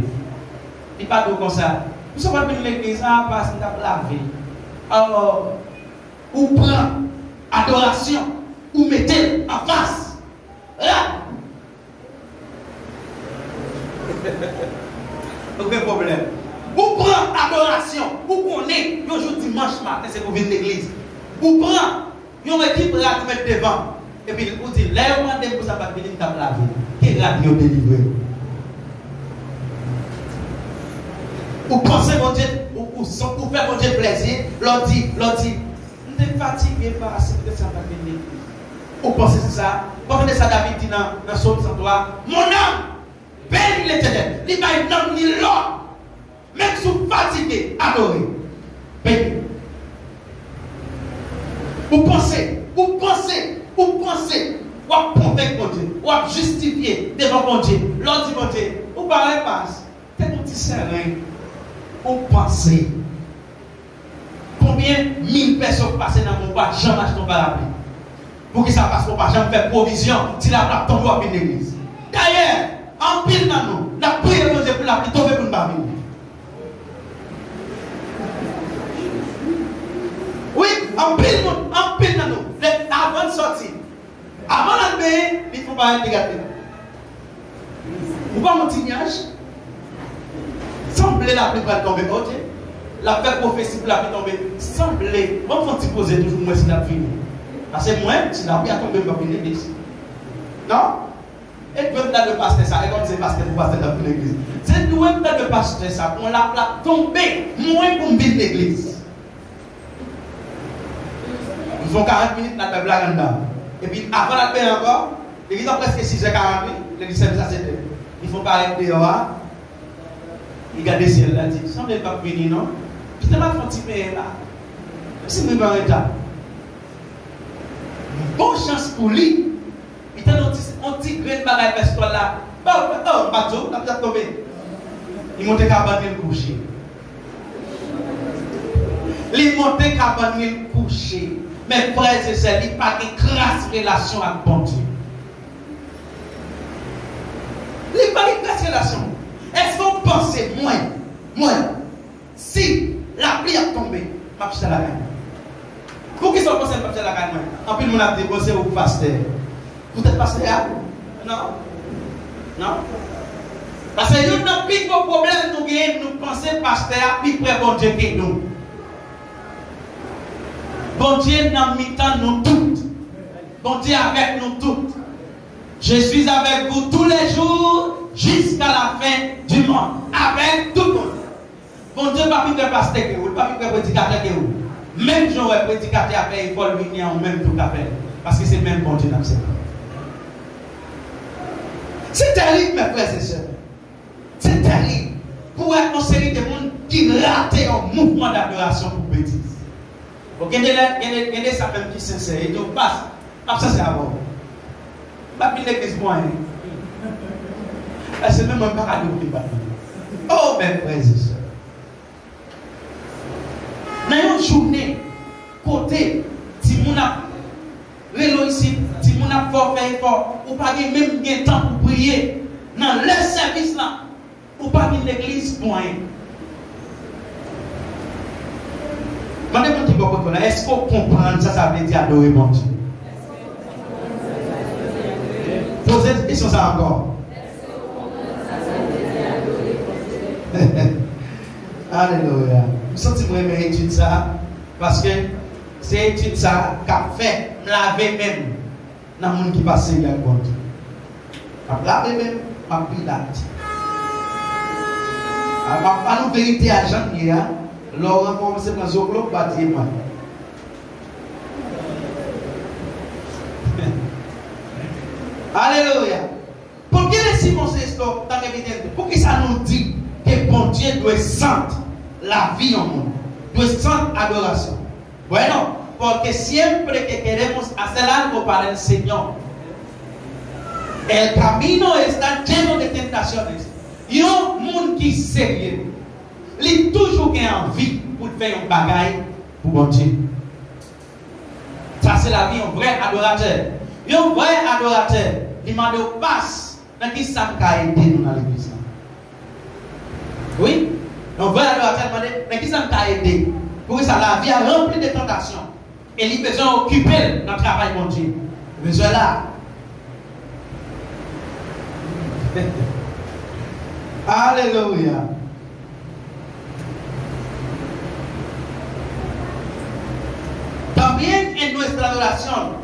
Li pa di w konsa, "Misye pa t vin legliz a, pas m t ap lave." Alò, ou pran adorasyon, ou mete l anfas rad. Ou gen pwoblèm. Ou pran adorasyon, ou konnen yon jou dimanch maten se pou vin legliz. Ou pran yon ekip rad ou met devan. Epi ou di, "Lè yo mande m pou sa pa t vini, m t ap lave." Ke rad yo delivre w. Ou panse Bondye, ou, ou, ou fè Bondye plèzi, lè w di, lè w di, "M te fatige pa ase, poutèt sa m pa t vin legliz." Ou panse se sa? Ou pa tande sa David di nan, nan Sòm san twa, "Mon âme, bénis l'Éternel." Li bay nanm li lòd. Menm si w fatige, adore. Beni. Ou panse, ou panse, ou panse, w ap konvenk Bondye, w ap jistifye devan Bondye. Lè w di Bondye, ou pa wè pas, te gon ti seren. Ou panse. Konbyen mil pèsòn k pase nan men w pa janm achte yon parapli? Poukisa? Paske w pa janm fè pwovizyon. Si lapli ap tonbe, w ap vin legliz. Dayè, anpil nan nou, n ap priye Bondye pou lapli tonbe pou n pa vini. Wi, anpil moun, anpil nan nou, lè, avan n sòti, avan l al benyen, li fè yon parèt li gate. Ou pa wè yon ti nyaj? Sanble lapli pral tonbe, Bondye. L ap fè pwofesi pou lapli tonbe. Sanble. Ban m fè yon ti poze toujou, m wè si l ap vini. Paske mwen, si lapli a tonbe, m p ap vin legliz. Non? E dwe m ta dwe pastè sa, e kòm se pastè pou pastè k ap vin legliz. Se dwe m ta dwe pastè sa, pou lapli ap tonbe, mwen pou m vin legliz. Li fè yon karant minit, l al bay blag anndan. Epi avan l al benyen ankò, legliz la prèske sizè karant, wi, legliz sèvis a setè. Li fè yon parèt deyò a, li gade syèl la, di, "Sanble l p ap vini, non? Kite m al fè yon ti benyen la. Menm si m rive an reta." Bon chans pou li, li tande yon ti, yon ti grenn bagay pèstòl la. Ba, oh, m pa di w, l ap tonbe. Li monte kabann li, l kouche. Li monte kabann li, l kouche. Men frè e sè, li pa gen kras relasyon ak Bondye. Li pa gen kras relasyon. Èske w panse mwen, mwen, si lapli ap tonbe, m ap chita lakay mwen? Poukisa w panse m p ap chita lakay mwen? Anpil moun ap di, "Bon, se ou k pastè." Poutèt pastè a? Non. Non. Paske youn nan pi gwo pwoblèm nou genyen, nou panse pastè a pi pre Bondye ke nou. Bondye nan mitan nou tout. Bondye avèk nou tout. "Je suis avec vous tous les jours jusqu'à la fin du monde." Avèk tout moun. Bondye pa pi pre pastè ke ou, li pa pi pre predikatè ke ou. Menm jan w wè predikatè a fè efò l vini an, ou menm tou ka fè l. Paske se menm Bondye n ap sèvi. Se tèrib, mè frè e sè. Se tèrib pou wè yon seri de moun ki rate yon mouvman dadorasyon pou betiz. Bon, gen de lè, gen de, gen de sa menm ki sensè, e di w, "Pas, m ap sensè avè w. M p ap vin legliz pou anyen." Èske menm mwen m pa ka di w ki m p ap vini? Oh, mè frè e sè. Nan yon jounen kote timoun ap rele w isit, timoun ap fè w fè efò, ou pa gen menm gen tan pou priye nan lè sèvis la, ou pa vin legliz pou anyen. Mande moun ki bò kote w la, èske w konprann sa sa vle di adore Bondye? Poze kesyon sa ankò. Alelouya. M santi m renmen etid sa a, paske se etid sa a k ap fè m lave men m nan moun ki pa serye ak Bondye. M ap lave men m, m ap pilat. A, m ap ba nou verite a jan l ye a. Lè w rankontre se pran zoklo, w pa di mwen. Alelouya. Pou gen de Simon se istò, ta gen vide. Poukisa nou di ke Bondye dwe sant lavi yon moun? Dwe sant adorasyon. Bueno, porque siempre que queremos hacer algo para el Señor, el camino está lleno de tentaciones. Yon moun ki serye, li toujou gen anvi pou l fè yon bagay pou Bondye. Sa se lavi yon vrè adoratè. Yon vrè adoratè, li mande w, "Pas, nan ki sa m ka ede nou nan legliz la?" Wi, yon vrè adoratè, li mande, "Nan ki sa m ka ede?" Poukisa lavi a ranpli de tantasyon e li bezwen okipe l nan travay Bondye. Li bezwen la. Alelouya. También en nuestra adoración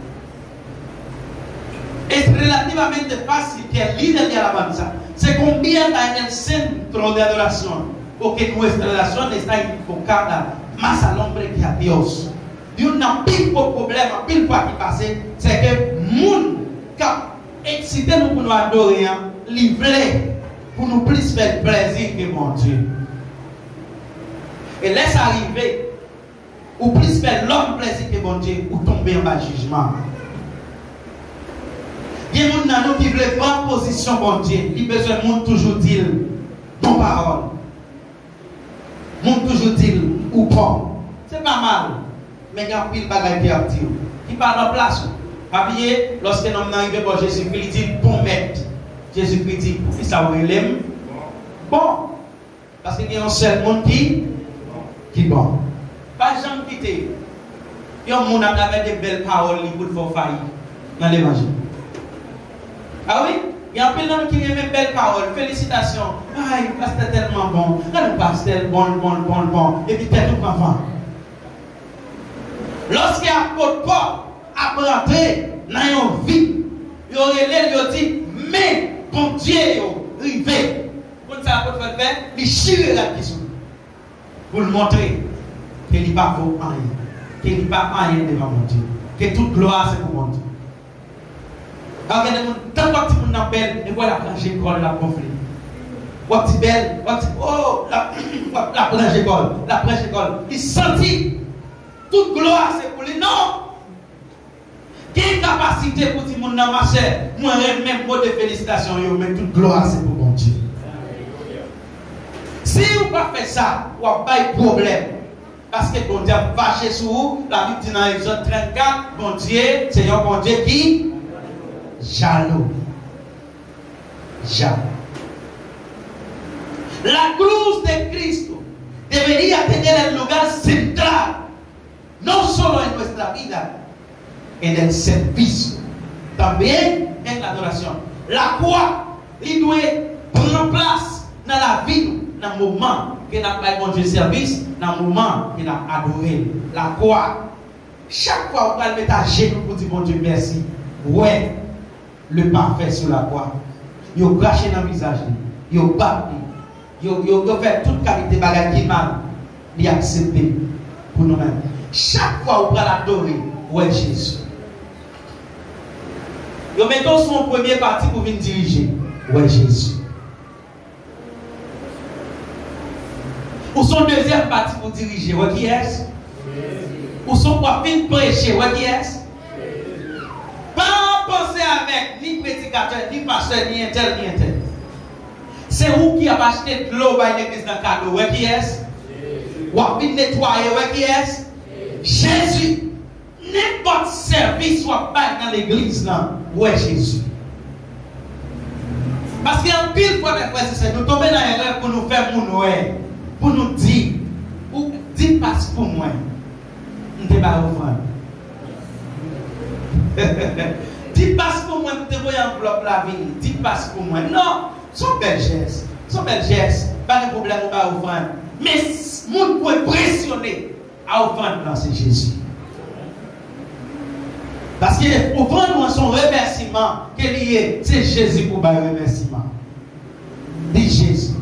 es relativamente fácil que el líder de alabanza se convierta en el centro de adoración, porque nuestra adoración está enfocada más al hombre que a Dios. Youn nan pi gwo pwoblèm anpil fwa ki pase, se ke moun k ap eksite nou pou nou adore an, li vle pou nou plis fè l plèzi ke Bondye. E lè sa rive, ou plis fè lòm plèzi ke Bondye, ou tonbe anba jijman. Gen moun nan nou ki vle pran pozisyon Bondye, li bezwen moun toujou di l bon pawòl. Moun toujou di l, "Ou bon." Se pa mal, men gen anpil bagay ke y ap di w ki pa nan plas ou. Pa bliye, lòske nonm nan rive bò Jezikri, li di l, "Bon Mèt." Jezikri di, "Poukisa w rele m bon?" Paske gen yon sèl moun ki, ki bon. Pa janm kite yon moun atravè de bèl pawòl li pou l fè w fayi nan levanjil. A wi, gen anpil nan nou ki renmen bèl pawòl, felisitasyon. "Ay, pastè tèlman bon. Gade yon pastè l bon, l bon, l bon, l bon." Epi tèt ou pran van. Lòske apot Pòl ap rantre nan yon vi, yo rele l, yo di, "Men Bondye yo rive." Konn sa apot Pòl fè? Li chire rad ki sou li pou l montre ke li pa vo anyen, ke li pa anyen devan Bondye, ke tout glwa se pou Bondye. Al gen de moun, tank w ap di moun nan bèl, epi w wè l ap ranje kò l, l ap gonfle. W ap di bèl, w ap di, "Oh, l ap, w ap, l ap ranje kò l, l ap ranje kò l." Li santi tout glwa se pou li. Non! Gen kapasite pou di moun nan, "Machè, mwen renmen mo de felisitasyon yo, men tout glwa se pou Bondye." Si ou pa fè sa, w ap bay pwoblèm. Paske Bondye ap fache sou ou. Labib di nan Egzòd trannkat, Bondye se yon Bondye ki jalou. Jalou. La cruz de Cristo debería tener el lugar central, no solo en nuestra vida, en el servicio, también en la adoración. Lakwa, li dwe pran plas nan lavi nou, nan moman ke n ap bay Bondye sèvis, nan moman ke n ap adore l. Lakwa, chak fwa ou pral met ajenou pou di Bondye mèsi, wè le pafè sou lakwa. Yo krache nan vizaj li, yo bat li, yo, yo, yo fè tout kalite bagay ki mal, li aksepte pou nou menm. Chak fwa ou pral adore, wè Jezi. Yo mete w sou yon premye pati pou vin dirije, wè Jezi. Ou se yon dezyèm pati pou dirije, wè kiyès? Ou se yon, w ap vin preche, wè kiyès? Pa panse avèk ni predikatè, ni pastè, ni entèl, ni entèl. Se ou ki ap achte dlo bay legliz nan kado, wè kiyès? W ap vin netwaye, wè kiyès? Jezi. Nenpòt sèvis w ap bay nan legliz lan, wè Jezi. Paske anpil fwa, mè frè e sè, nou tonbe nan erè pou nou fè moun wè, pou nou di, "Ou di pas pou mwen, m te bay ofrann." "Di pas pou mwen, m te voye anvlòp la vini, di pas pou mwen." Non, se yon bèl jès, se yon bèl jès, pa gen pwoblèm ou bay ofrann. Men s-, moun pou enpresyone a ofrann lan se Jezi. Paske ofrann ou an se yon remèsiman ke li ye, se Jezi pou bay remèsiman. Di Jezi.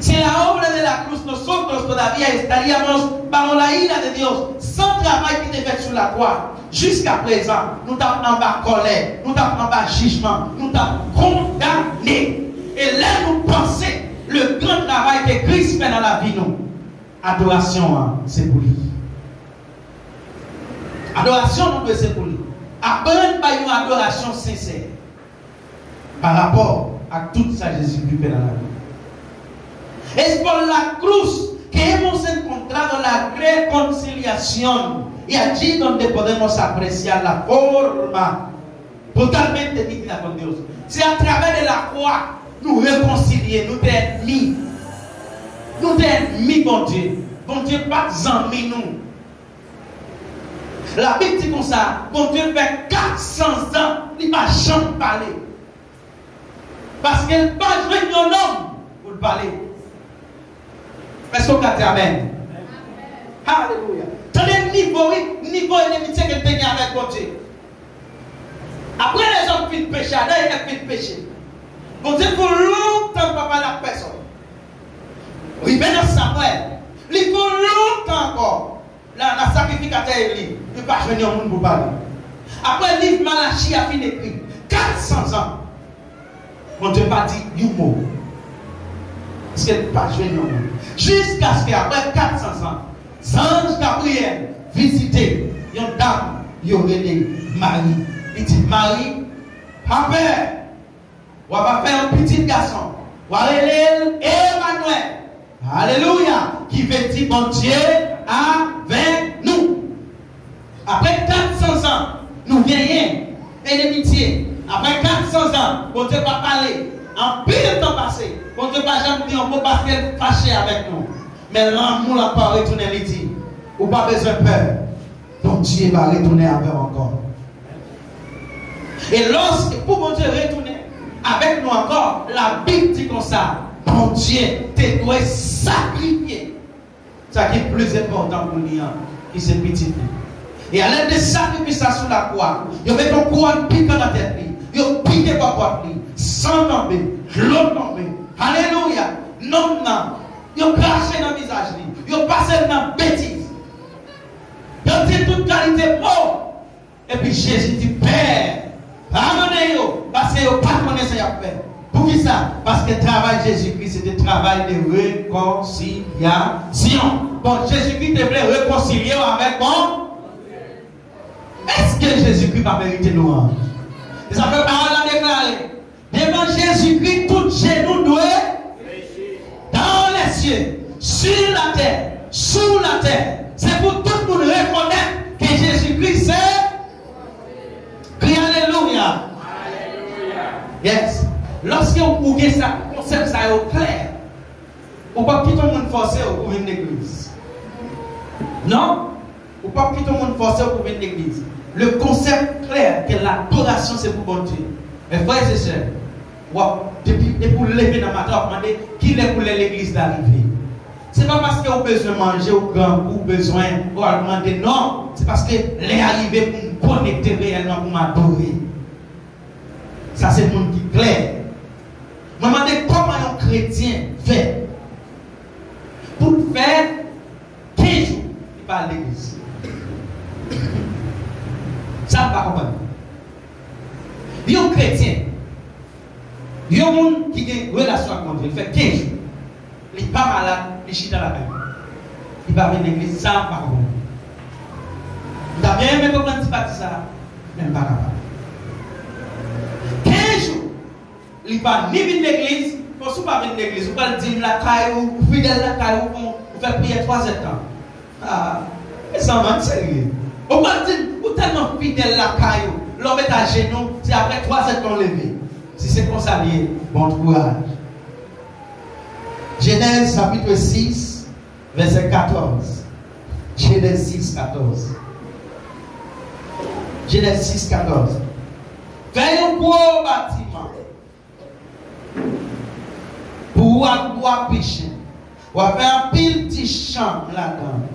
Sin la obra de la cruz nosotros todavía estaríamos bajo la ira de Dios. San travay ki te fèt sou lakwa, jiska prezan, nou t ap anba kòlè, nou t ap anba jijman, nou t ap kondane. E lè nou panse le gran travay ke Kris fè nan lavi nou, adorasyon an, se pou li. Adorasyon nou dwe se pou li. Aprann bay yon adorasyon sensè pa rapò ak tout sa Jezikri fè nan lavi nou. Es por la cruz que hemos encontrado la reconciliación, y allí donde podemos apreciar la forma totalmente digna con Dios. Se atravè de lakwa nou rekonsilye, nou te ènmi. Nou te ènmi Bondye. Bondye pa t zanmi nou. Labib di konsa, Bondye fè kat san zan, li pa janm pale. Paske l pa jwenn yon nonm pou l pale. Èske w ka di amèn? Alelouya. Tande nivo, wi, nivo inimitye ke l te gen avèk Bondye. Apre lèzòm fin peche, Adan e Èv fin peche, Bondye fè lontan l pa pale ak pèsòn. Rive nan Samwèl, li fè lontan ankò. La, la sakrifikatè Eli, li pa jwenn yon moun pou pale. Apre liv Malachi a fin ekri, kat san zan, Bondye pa di yon mo. Paske li pa jwenn yon moun. Jiskaske apre kat san zan, zanj Gabriyèl vizite yon dam yo rele Mari. Li di, Mari, pa pè. W ap fè yon pitit gason. W a rele l Emanwèl. Alelouya. Ki vle di Bondye avèk nou. Apre kat san zan, nou genyen inimitye. Apre kat san zan, Bondye pa pale. Anpil tan pase. Bondye pa janm di yon mo paske l fache avèk nou. Men lanmou l ap retounen, li di, ou pa bezwen pè. Bondye va retounen avè w ankò. E lòske pou Bondye retounen avèk nou ankò, Labib di konsa, Bondye te dwe sakrifye sa ki plis enpòtan pou li an, ki se pitit li. E alèd de sakrifis la sou lakwa, yo met yon kouwòn pikan nan tèt li, yo pike bò pòt li, san tonbe, dlo tonbe. Alelouya! Nonm nan, yo krache nan vizaj li, yo pase l nan betiz. Yo di tout kalite mo. Epi Jezi di, Pè, padone yo, paske yo pa konnen sa y ap fè. Poukisa? Paske travay Jezikri, se te travay de rekonsilyasyon. Bon, Jezikri te vle rekonsilye w avèk bon. Èske Jezikri pa merite lwanj? Se sa fè pawòl la deklare. Devan Jezikri, tout jenou dwe dans les cieux, sur la terre, sous la terre. Se pou tout moun rekonèt ke Jezikri se. Kri alelouya. Yes. Lòske ou gen sa, konsèp sa yo klè, ou p ap kite yon moun fòse w pou vin legliz. Non. Ou p ap kite yon moun fòse w pou vin legliz. Le konsèp klè ke ladorasyon se pou Bondye. Men frè e sè, w ap, depi, depi w leve nan maten, w ap mande, kilè pou lè legliz la rive? Se pa paske ou bezwen manje, ou grangou, ou bezwen, ou al mande, non. Se paske lè a rive pou m konekte reyèlman, pou m adore. Sa se moun ki klè. Mwen mande kòman yon kretyen fè pou l fè kenz jou li pa al legliz. Sa m pa konprann. Yon kretyen, yon moun ki gen relasyon ak Bondye, li fè kenz jou. Li pa malad, li chita lakay li. Li pa vin legliz, sa m pa konprann. M ta byen renmen konprann ti pati sa a, men m pa kapab. Kenz jou, li pa ni vin legliz, bon, si w pa vin legliz, ou pral di m lakay ou, ou fidèl lakay ou, bon, ou fè priyè twazèdtan. Ah, e sa man serye. Ou pral di m, ou tèlman fidèl lakay ou, lè w met ajenou, se apre twazèdtan w leve. Si se konsa l ye, bon kouraj. Genèse chapitre six, verset quatorze. Genèse six, quatorze. Genèse six, quatorze. Fè yon gwo batiman pou ou ak bwa pichen. W a fè anpil ti chanm ladan l.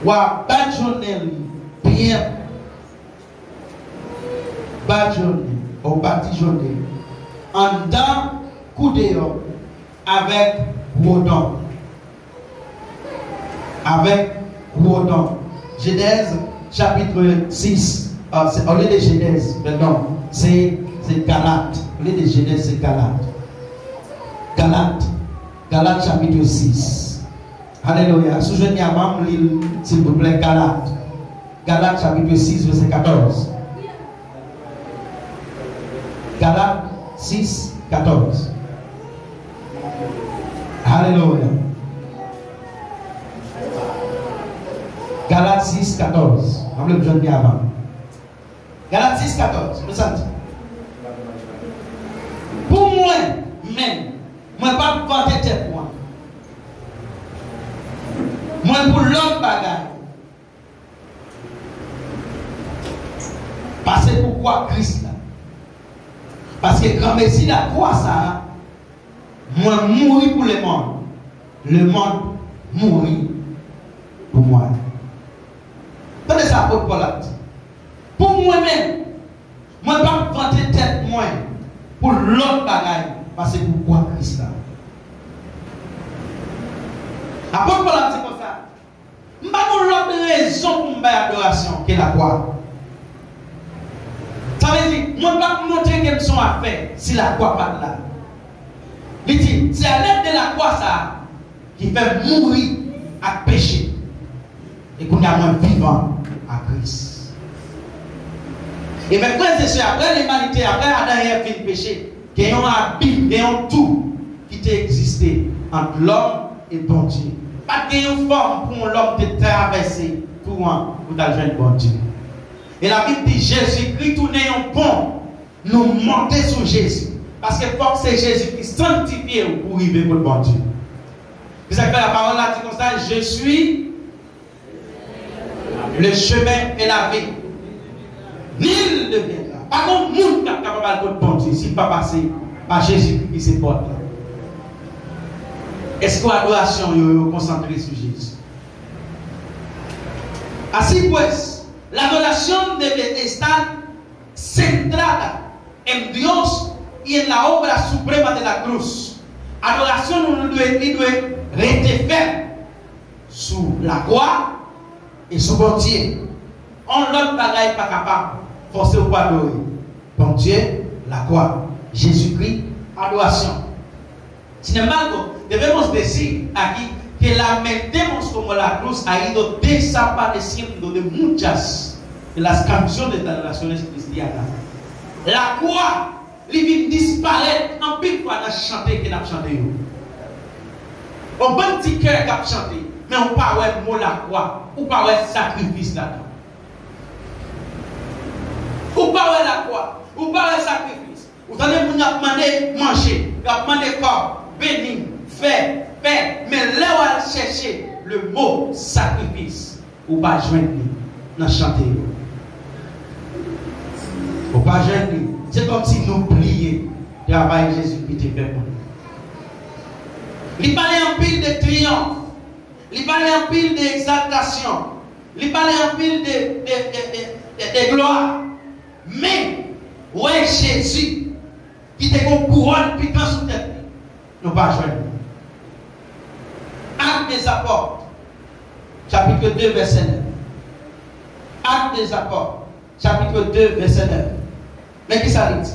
W a badjonnen li byen. Badjonnen, ou badijonnen anndan kou deyò avèk wodon. Avèk wodon. Genèse chapitre six, ah, se, olye de Genèse, pardon, se, se Galat. Olye de Genèse, se Galat. Galat, Galat chapitre six. Alelouya. Si w jwenn li avan m, li l, silvouplè, Galat. Galat chapitre six, verset quatorze. Galat six, quatorze. Alelouya. Galat sis katòz. Mwen vle m jwenn li avan. Galat sis katòz. Men sa l di. Pou mwen menm, mwen p ap vante tèt mwen. Mwen pou lòt bagay. Pase pou kwa Kris la. Paske granmesi lakwa sa a, mwen mouri pou lemonn, lemonn mouri pou mwen. Tande sa apot Pòl ap di. Pou mwen menm, mwen p ap vante tèt mwen pou lòt bagay pase pou kwa Kris la. Apot Pòl ap di konsa, M pa gen lòt rezon pou m bay adorasyon ke lakwa. Sa vle di, mwen p ap montre ke m se yon afè si lakwa pa t la. Li di, se alèd de lakwa sa a ki fè m mouri ak peche. E kounye a mwen vivan ak Kris. E men frè e sè, apre limanite, apre Adan e Èv vin peche, gen yon abim, gen yon twou ki te egziste ant lòm e Bondye. Pa t gen yon fòm pou yon lòm te travèse twou an pou t al jwenn Bondye. E Labib di Jezikri tounen yon pon, nou monte sou Jezi. Paske fòk se Jezi ki sanktifye w pou w rive kot Bondye. Se sa k fè lapawòl la di konsa, Je suis le chemin et la vie. Nul ne viendra. Pa gen moun k ap kapab al kot Bondye si l pa pase pa Jezikri ki se pòt la. Èske adorasyon yo, yo konsantre sou Jezi? Así pues, la adoración debe estar centrada en Dios y en la obra suprema de la cruz. Adorasyon nou, nou dwe, li dwe rete fèm sou lakwa e sou Bondye. On lòt bagay pa kapab fòse w pou adore Bondye, lakwa, Jezikri, adorasyon. Sin embargo, debemos decir aquí que lamentemos como la cruz ha ido desapareciendo de muchas de las canciones de las naciones cristianas. Lakwa, li vin disparèt anpil fwa nan chante ke n ap chante yo. On bann ti kè k ap chante, men ou pa wè mo lakwa, ou pa wè sakrifis ladan. Ou pa wè lakwa, ou pa wè sakrifis. Ou tande moun y ap mande manje, y ap mande kòb, beni, fè, fè. Men lè w al chèche le mo sakrifis, ou pa jwenn li nan chante yo. Ou pa jwenn li. Se kòmsi nou bliye travay Jezikri te fè pou nou. Li pale anpil de triyanf. Li pale anpil de egzaltasyon. Li pale anpil de, de, de, de, de, de glwa. Men, wè Jezi ki te gen yon kouwòn pikan sou tèt li, nou pa jwenn li. Actes des Apôtres, chapitre deux, verset neuf. Actes des Apôtres, chapitre deux, verset neuf. Men ki sa li di?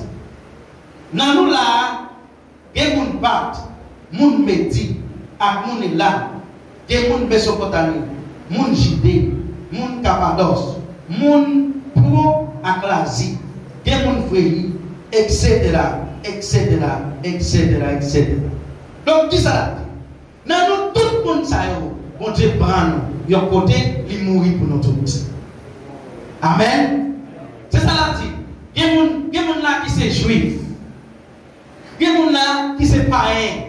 Nan nou la a, gen moun Pat, moun Medi, ak moun Elam, gen moun Mesopotami, moun Jide, moun Kapadòs, moun Pon ak Lazi, gen moun Freyi, etsetera, etsetera, etsetera, etsetera. Donk, ki sa l ap di? Nan nou tout moun sa yo, Bondye pran nou yon kote, li mouri pou nou tout. Amèn. Se sa l ap di. Gen moun, gen moun la ki se Jwif. Gen moun la ki se payen.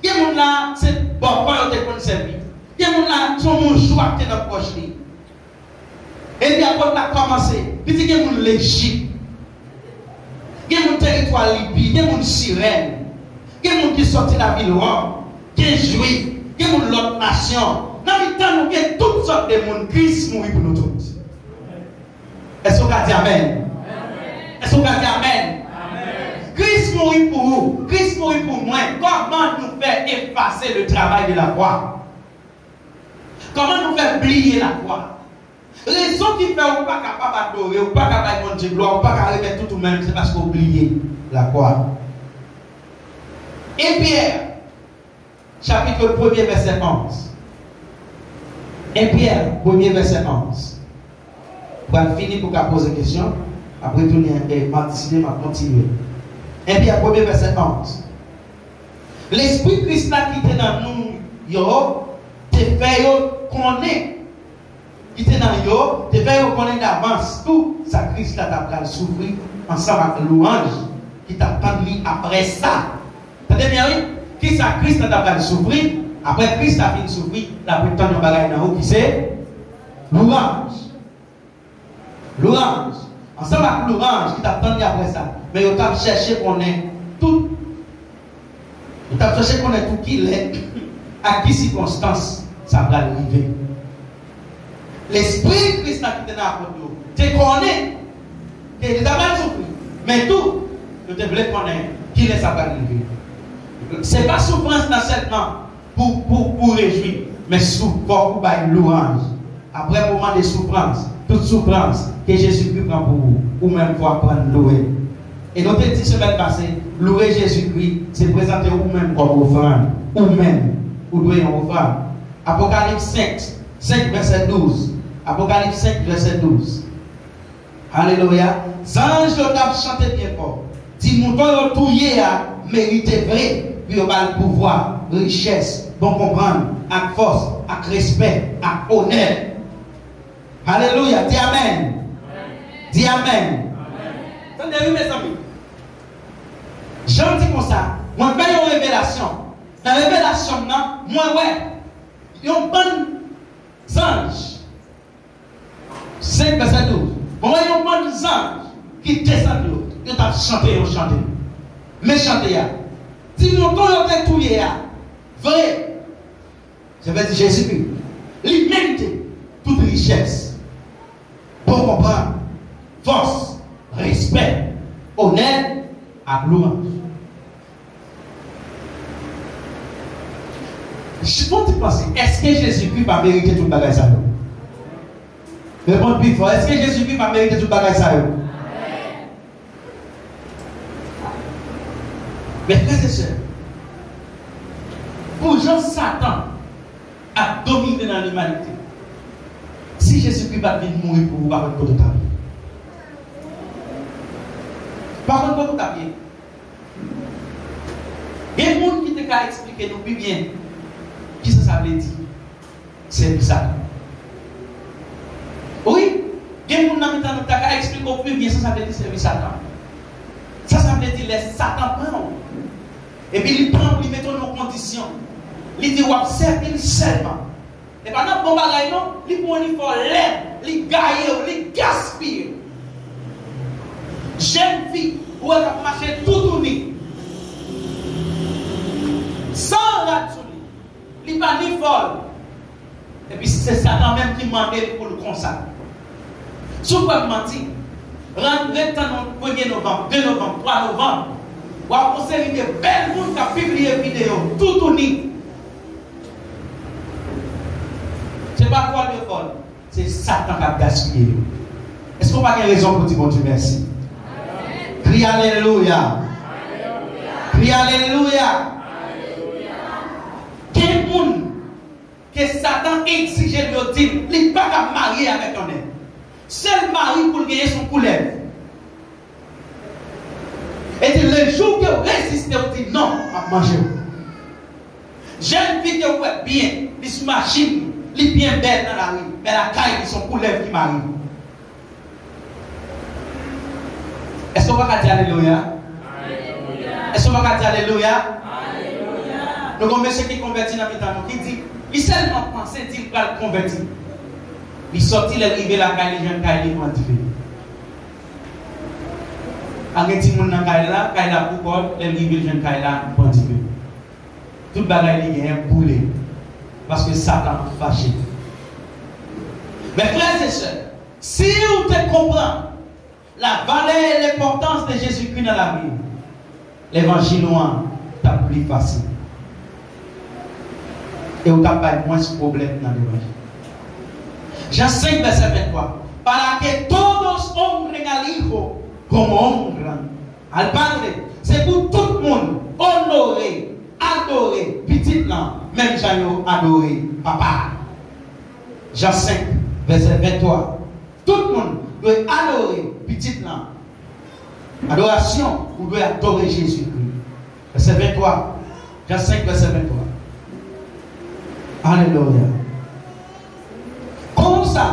Gen moun la se bòkò yo te konn sèvi. Gen moun la se yon mouchwa ki te nan pòch li. Epi apot la kòmanse. Li di gen moun Lejip. Gen moun teritwa Libi. Gen moun Sirèn. Gen moun ki sòti lavil Wòm. Gen Jwif. Gen moun lòt nasyon. Nan mitan nou gen tout sòt de moun. Kris mouri pou nou tout. Èske w ka di amèn? Èske w ka di amèn? Kris mouri pou ou. Kris mouri pou mwen. Kòman nou fè efase le travay de la kwa? Kòman nou fè bliye lakwa? Rezon ki fè ou pa kapab adore, ou pa ka bay Bondye glwa, ou pa ka remèt tout ou menm, se paske ou bliye lakwa. En Pyè, chapitre premye, vèsè onz. En Pyè, premye, vèsè onz. Pral fini pou ka poze kesyon, apre tounen, eh, m ap deside, m ap kontinye. En Pyè, premye, vèsè onz. Lespri Kris la ki te nan nou yo te fè yo konnen ki te nan yo te fè yo konnen davans tou sa Kris la t ap pral soufri ansanm ak lwanj ki t ap tann li apre sa. Tande byen, wi. Kisa Kris la t ap pral soufri? Apre Kris la fin soufri, l ap ret tann yon bagay nan ou ki se lwanj. Lwanj. Ansanm ak lwanj ki t ap tann li apre sa. Men yo t ap chèche konnen tout. Yo t ap chèche konnen tou kilè ak ki sikonstans sa pral rive. Lespri Kris la ki te nan apot yo te konnen ke li ta pral soufri, men tou, yo te vle konnen kilè sa pral rive. Se pa soufrans nan sèlman pou, pou, pou rejwi, men sou, fòk ou bay lwanj. Apre moman de soufrans, tout soufrans ke Jezikri pran pou ou, ou menm fò aprann louwe. E nou te di semèn pase, louwe Jezikri, se prezante ou menm kòm ofrann. Ou menm, ou dwe yon ofrann. Apokalips senk, senk vèsè douz. Apokalips senk vèsè douz. Alelouya. Zanj yo t ap chante byen fò. Ti mouton yo touye a merite vre pou yo ba l pouvwa, richès, bon konprann, ak fòs, ak respè, ak onè. Alelouya. Di amèn. Di amèn. Tande wi, mezanmi. Jan di konsa, mwen fè yon revelasyon. Nan revelasyon m nan, mwen wè yon bann zanj. Senk vèsè douz. Mwen wè yon bann zanj ki desann yo. Yo t ap chante yon chante. Men chante a. Ti mouton yo te touye a. Vre. Sa vle di Jezikri. Li merite tout richès. Bon konprann. Fòs. Respè. Onè. Ak lwanj. Fon ti panse, èske Jezikri pa merite tout bagay sa yo? Reponn pi fò, èske Jezikri pa merite tout bagay sa yo? Men frè e sè, pou jan Satan ap domine nan limanite, si Jezikri pa t vin mouri pou ou, ou pa konn kote w t ap ye. Ou pa konn kote w t ap ye. Gen moun ki te ka eksplike nou pi byen kisa sa vle di sèvi Satan. Wi, gen moun nan mitan nou ta ka eksplike w pi byen sa sa vle di sèvi Satan. Sa sa vle di lè Satan pran w. Epi li pran w, li mete w nan yon kondisyon. Li di w ap sèvi l sèlman. E pa nan bon bagay non, li pran w, li fè w lèd, li gaye w, li gaspiye w. Jèn fi, ou wè k ap mache toutouni. San rad sou li. Li pa ni vòl. Epi se Satan menm ki mande l pou l konsa. Si w kwè m manti, ret tann premye novanm, de novanm, twa novanm, w ap wè yon seri de bèl moun k ap pibliye videyo toutouni. Se pa vòl yo vòl, se Satan k ap gaspiye yo. Èske w pa gen rezon pou di Bondye mèsi? Kriye alelouya! Kriye alelouya! Gen moun ke Satan egzije l, yo di l, li pa kab marye avèk yon nèg. Sèl mari pou l genyen se yon koulèv. E di, le jou ke w reziste, w di, "Non, m ap manje w." Jèn fi ke w wè byen, li sou machin, li byen bèl nan lari, men lakay li se yon koulèv ki mare l. Èske w pa ka di alelouya? Èske w pa ka di alelouya? Nou gen yon mesye ki konvèti nan mitan nou, ki di, li sèlman panse di l pral konvèti. Li sòti, lè l rive lakay li, jwenn kay li pran dife. Al gen timoun nan kay la, kay la pou kò l, lè l rive l jwenn kay la pran dife. Tout bagay li genyen boule. Paske Satan fache. Men frè e sè, si w te konprann la valè e lenpòtans de Jezikri nan lavi w, levanjil ou an t ap pli fasil. E ou t ap bay mwens pwoblèm nan levanjil. Jan senk, vèsè venntwa. Para que todos honren al Hijo como honran al Padre. Se pou tout moun onore, adore Pitit lan, menm jan yo adore Papa a. Jan senk, vèsè venntwa. Tout moun dwe adore Pitit lan. Adorasyon, ou dwe adore Jezikri. Vèsè venntwa. Jan senk, vèsè venntwa. Alelouya. Como sa,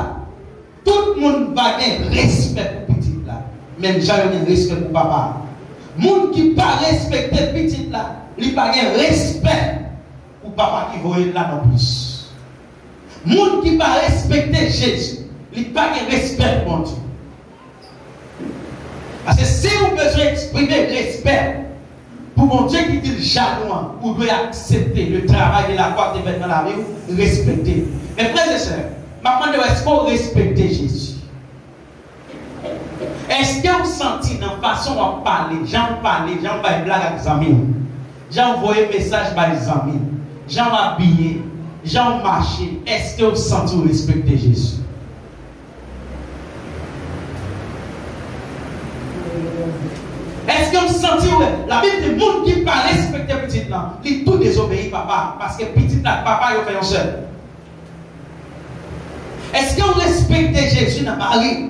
tout moun va gen respè pou pitit la, menm jan yo gen respè pou papa a. Moun ki pa respekte pitit la, li pa gen respè pou papa ki voye l la nonplis. Moun ki pa respekte Jezi, li pa gen respè pou Bondye. Paske si ou bezwen eksprime respè pou Bondye ki di l jalou an, ou dwe aksepte le travay de la kwa ki te fèt nan lavi w, respekte l. Men frè e sè, m ap mande w, èske w respekte Jezi? Èske w santi nan fason w ap pale, jan w pale, jan w bay blag ak zanmi w, jan w voye mesaj bay zanmi w, jan w abiye, jan w mache, èske w santi w respekte Jezi? Èske w santi w, Labib di moun ki pa respekte pitit lan, li tou dezobeyi papa, paske pitit la ak papa yo fè yon sèl. Èske w respekte Jezi nan mari w?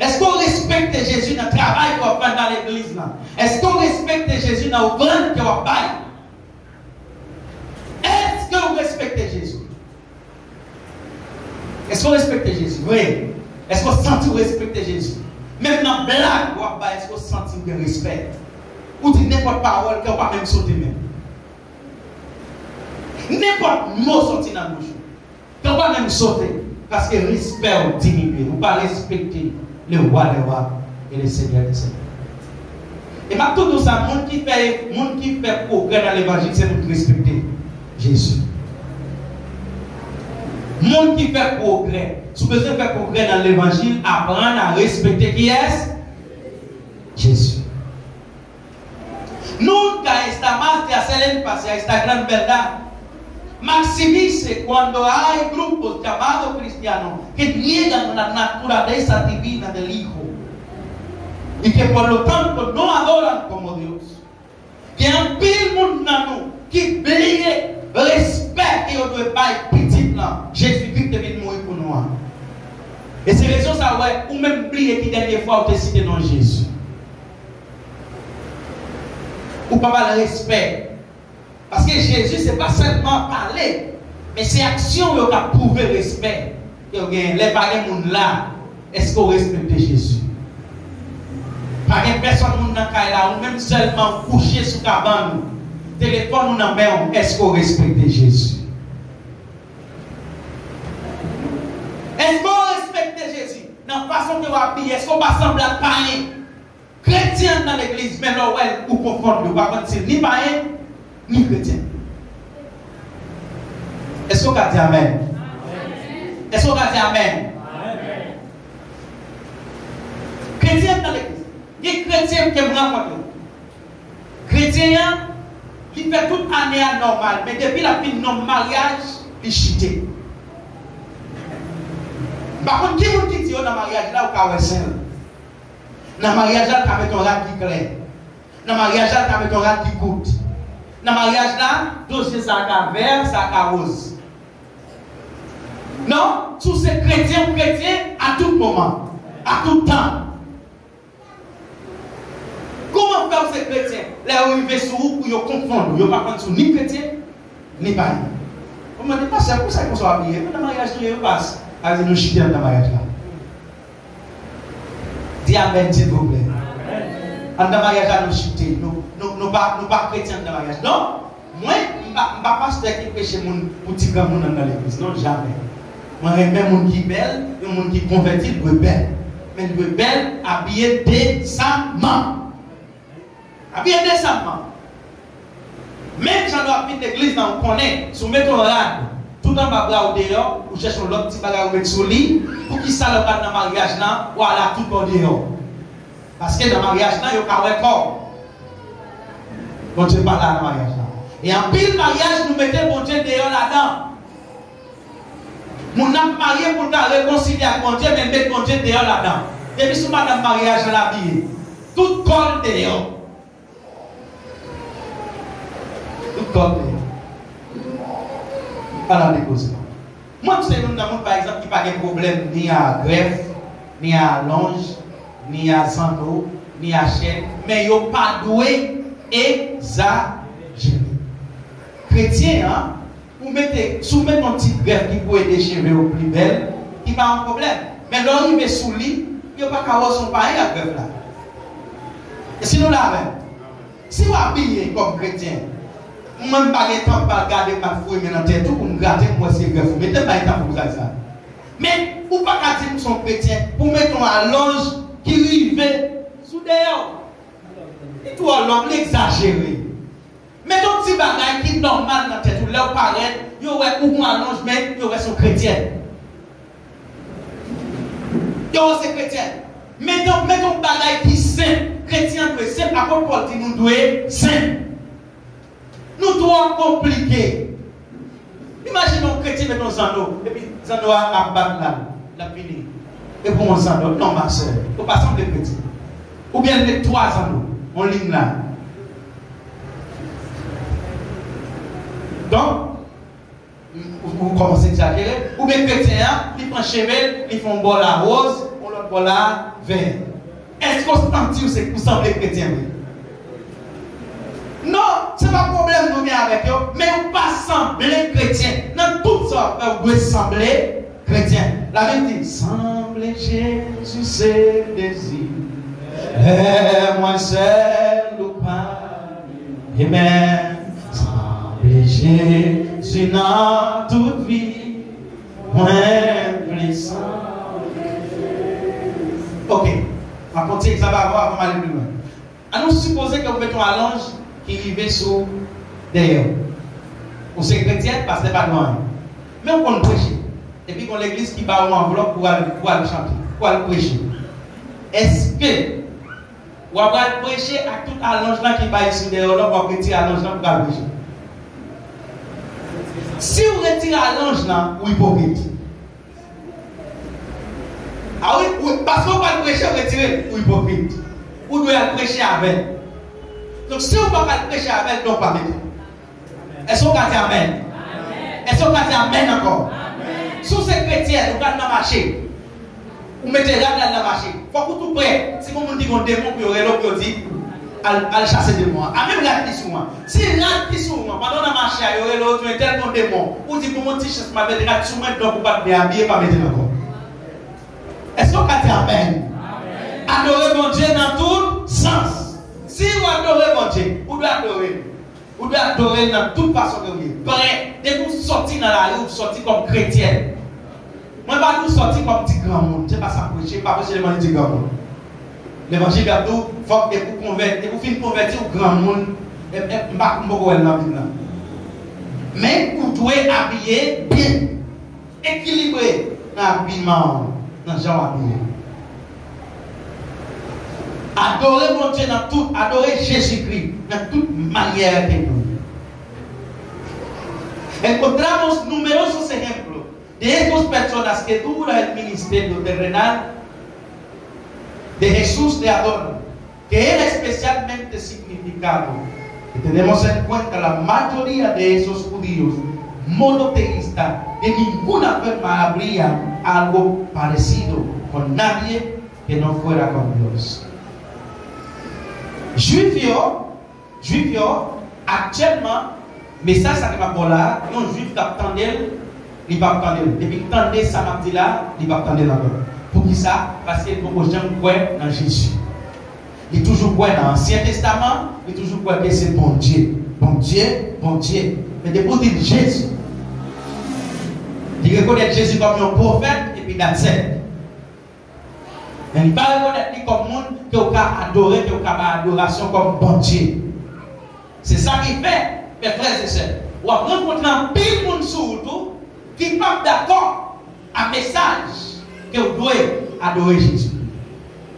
Èske w respekte Jezi nan travay ke w ap fè nan legliz lan? Èske w respekte Jezi nan ofrann ke w ap bay? Èske w respekte Jezi? Èske w respekte Jezi vre? Èske w santi w respekte Jezi? Menm nan blag w ap bay, èske w santi w gen respè? Ou di nenpòt pawòl ke w pa menm sote menm. Nenpòt mo soti nan bouch ou, ke w pa menm sote, paske respè w diminye. Ou pa respekte le Roi des Rois et le Seigneur des Seigneurs. E m ap tou di w sa, moun ki fè, moun ki fè pwogrè nan levanjil, se moun ki respekte Jezi. Moun ki fè pwogrè, si w bezwen fè pwogrè nan levanjil, aprann a respekte kiyès? Jezi. Nunca está más de hacer énfasis a esta gran verdad. Máxime cuando hay grupos llamados cristianos que niegan la naturaleza divina del Hijo y que por lo tanto no adoran como Dios. Gen anpil moun nan nou ki bliye respè ke yo dwe bay pitit lan, Jezikri ki te vin mouri pou nou an. E se rezon sa w wè ou menm bliye ki dènye fwa ou te site non Jezi. Ou pa ba l respè. Paske Jezi se pa sèlman pale, men se aksyon yo k ap pwouve respè ke w genyen. Lè pa gen moun la, èske w respekte Jezi? Pa gen pèsòn moun nan kay la, ou menm sèlman ou kouche sou kabann ou, telefòn ou nan men w, èske w respekte Jezi? Èske w respekte Jezi nan fason ke w abiye? Èske w pa sanble ak payen? Kretyen nan legliz, men lè w wè l, ou konfonn li, ou pa konn si l ni payen, ni kretyen. Èske w ka di amèn? Èske w ka di amèn? Kretyen nan legliz. Gen kretyen ke m rankontre. Kretyen an, li fè tout ane a nòmal, men depi l ap fin non maryaj, li chite. M pa konn ki moun ki di yo nan maryaj la, ou ka wè sen l. Nan maryaj la, l ka mete yon rad ki klè. Nan maryaj la, l ka mete yon rad ki kout. Nan maryaj la, dosye sa a ka vè, sa a ka woz. Non, si w se kretyen, ou kretyen a tout moman, a tout tan. Kòman fè w se kretyen? Lè yo rive sou ou, pou yo konfonn ou, yo pa konn si w ni kretyen, ni payen. Ou mande, pastè, pou sa konsa w abiye? Nan maryaj nou ye, yo pas. A di nou chite anndan maryaj la. Di amèn, silvouplè. Anndan maryaj la, nou chite. Nou, nou, nou pa, nou pa kretyen anndan maryaj. Non, mwen, m pa, m pa pastè ki preche moun pou ti granmoun anndan legliz. Non, jamè. Mwen renmen moun ki bèl, yon moun ki konvèti, l dwe bèl. Men l dwe bèl, abiye desanman. Abiye desanman. Menm jan lè w ap vin legliz la, ou konnen, si w mete yon rad tout anba bra w deyò, ou chèche yon lòt ti bagay ou met sou li, poukisa lè w pral nan maryaj la, ou ale ak tout bò deyò? Paske nan maryaj la, yo ka wè kò w. Bondye pa la nan maryaj la. E anpil maryaj, nou mete Bondye deyò ladan. Moun nan ap marye pou l ka rekonsilye ak Bondye, men l met Bondye deyò ladan. Depi sou madanm maryaj la l abiye, tout kò l deyò. Tout kò l deyò. Ala de koze. Mwen, m se youn nan moun, pa egzanp, ki pa gen pwoblèm ni a grèf, ni a lonj, ni a zanno, ni a chèn, men yo pa dwe egzajere. Kretyen an, ou mete, si w mete yon ti grèf ki pou ede cheve yo pli bèl, ki pa yon pwoblèm. Men lè w rive sou li, yo pa ka wè w se yon payen k ap grèv la. E si nou la menm? Si w abiye kòm kretyen, mwen m pa gen tan m pa gade m al foure men nan tèt ou pou m grate m wè si e grèf ou mete m pa gen tan pou m gade sa. Men ou pa ka di m se yon kretyen pou w mete yon alonj ki rive sou dèyè w. Li twò long, li egzajere. Mete yon ti bagay ki nòmal nan tèt ou. Lè w parèt, yo wè ou gon alonj men, yo wè se yon kretyen. Yo wè se kretyen. Mete, mete yon bagay ki senp. Kretyen an dwe senp. Apot Pòl di nou dwe senp. Nou twò konplike. Imajine yon kretyen mete yon zanno, epi zanno a ap bat la, l ap vini. Epi yon zanno, non, ma sè, ou pa sanble kretyen. Oubyen l met twa zanno, yon liy la. Donk, ou, ou kòmanse egzajere. Oubyen kretyen an, li pran cheve l, li fè yon bò la wòz, yon lòt bò la vè. Èske w santi w se, ou sanble kretyen vre? Non, se pa pwoblèm nou gen avèk yo, men ou pa sanble kretyen. Nan tout sa w ap fè, ou dwe sanble kretyen. Labib di, sanble Jezi se dezi lè mwen sèl ou pa. Amen. Sanble Jezi nan tout vi mwen, plis sanble Jezi. Ok, m ap kontinye sa pa avan, avan m ale pi lwen. An nou sipoze ke ou mete yon alonj ki rive sou dèyè w. Ou se kretyen, pastè pa di w anyen. Men ou konn preche. Epi gon legliz ki ba ou anvlòp pou al, pou al chante, pou al preche. Èske w ap al preche ak tout alonj lan ki bay sou dèyè w lan, w ap retire alonj lan pou w al preche? Si w retire alonj lan, ou ipokrit. A wi, wi, paske w pral preche, w retire l, ou ipokrit. Ou dwe al preche avè l. Donk, si w pa pral preche avè l, donk, pa mete. Èske w ka di amèn? Èske w ka di amèn ankò? Si w se kretyen, ou pral nan mache. Ou mete rad la nan mache. Fòk ou tou prè. Si gon moun ki gon demon pou yo rele w, pou yo di, al, al chase demon an. A menm rad ki sou an. Si rad ki sou ou an, pandan w nan mache a, yo rele w, di w entèl gon demon, ou di, bon, yon ti chans m ap mete rad sou mwen, donk ou pa t byen abiye, pa mete l ankò. Èske w ka di amèn? Adore Bondye nan tout sans. Si w adore Bondye, ou dwe adore l. Ou dwe adore l nan tout fason ke w ye. Prè, depi w sòti nan lari, ou sòti kòm kretyen. Mwen pa di w sòti kòm ti granmoun. Se pa sa m preche, m pa preche levanjil ti granmoun. Levanjil k ap di w, fòk depi w konvèti, depi w fin konvèti, ou granmoun. E, e, m pa, m poko wè l nan Bib la. Men, ou dwe abiye byen, ekilibre nan abiman w, nan jan w abiye. Adore Bondye nan tout, adore Jezikri nan tout manyè ke nou ye. Encontramos numerosos ejemplos de estos personas que dura el ministerio terrenal de Jesús de Adón, que era especialmente significado. Y tenemos en cuenta la mayoría de esos judíos monoteístas, de ninguna forma habrían algo parecido con nadie que no fuera con Dios. Jwif yo, Jwif yo, aktyèlman, mesaj sa ke m ap ba w la a, yon Jwif k ap tande l, li p ap tande l. Depi l tande sa m ap di la a, li p ap tande l ankò. Poukisa? Paske l poko janm kwè nan Jezi. Li toujou kwè nan Ansyen Testaman, li toujou kwè ke se Bondye, Bondye, Bondye. Men depi w di l Jezi, li rekonèt Jezi kòm yon pwofèt, epi that's it. Men li pa rekonèt li kòm moun ke w ka adore, ke w ka bay adorasyon kòm Bondye. Se sa ki fè, mes frères et sœurs, w ap rankontre anpil moun sou wout ou ki p ap dakò a mesaj ke w dwe adore Jezi.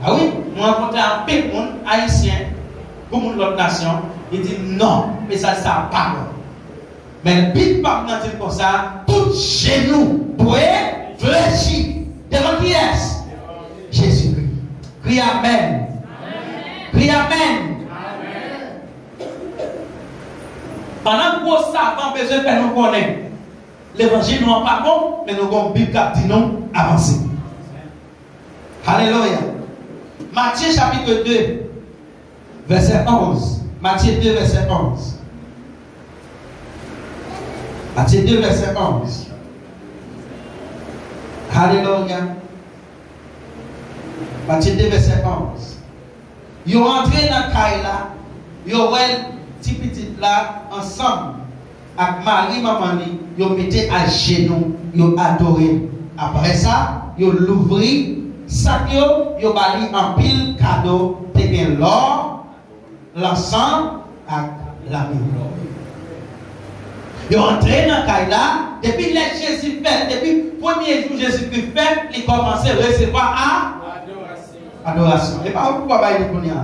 A wi, mwen rankontre anpil moun, Ayisyen, kou moun lòt nasyon, li di m non, mesaj sa a pa bon. Men Bib pa m nan di l konsa, tout jenou dwe flechi. Devan kiyès? Jezikri. Kriye amèn. Kriye amèn. Pandan gwo savan bezwen fè nou konnen levanjil nou an pa bon, men nou gen yon Bib k ap di nou avanse. Alelouya. Matye chapit de, vèsè onz. Matye de, vèsè onz. Matye de, vèsè onz. Alelouya. Matye de, vèsè onz. Yo antre nan kay la, yo wè ti pitit la ansanm ak Mari, manman li, yo mete ajenou, yo adore l. Apre sa, yo louvri sak yo, yo ba li anpil kado, te gen lò, lansan ak lamirè. Yo antre nan kay la, depi lè Jezi fèt, depi premye jou Jezikri fèt, li kòmanse resevwa a adorasyon. E pa ou ki va bay li kounye a.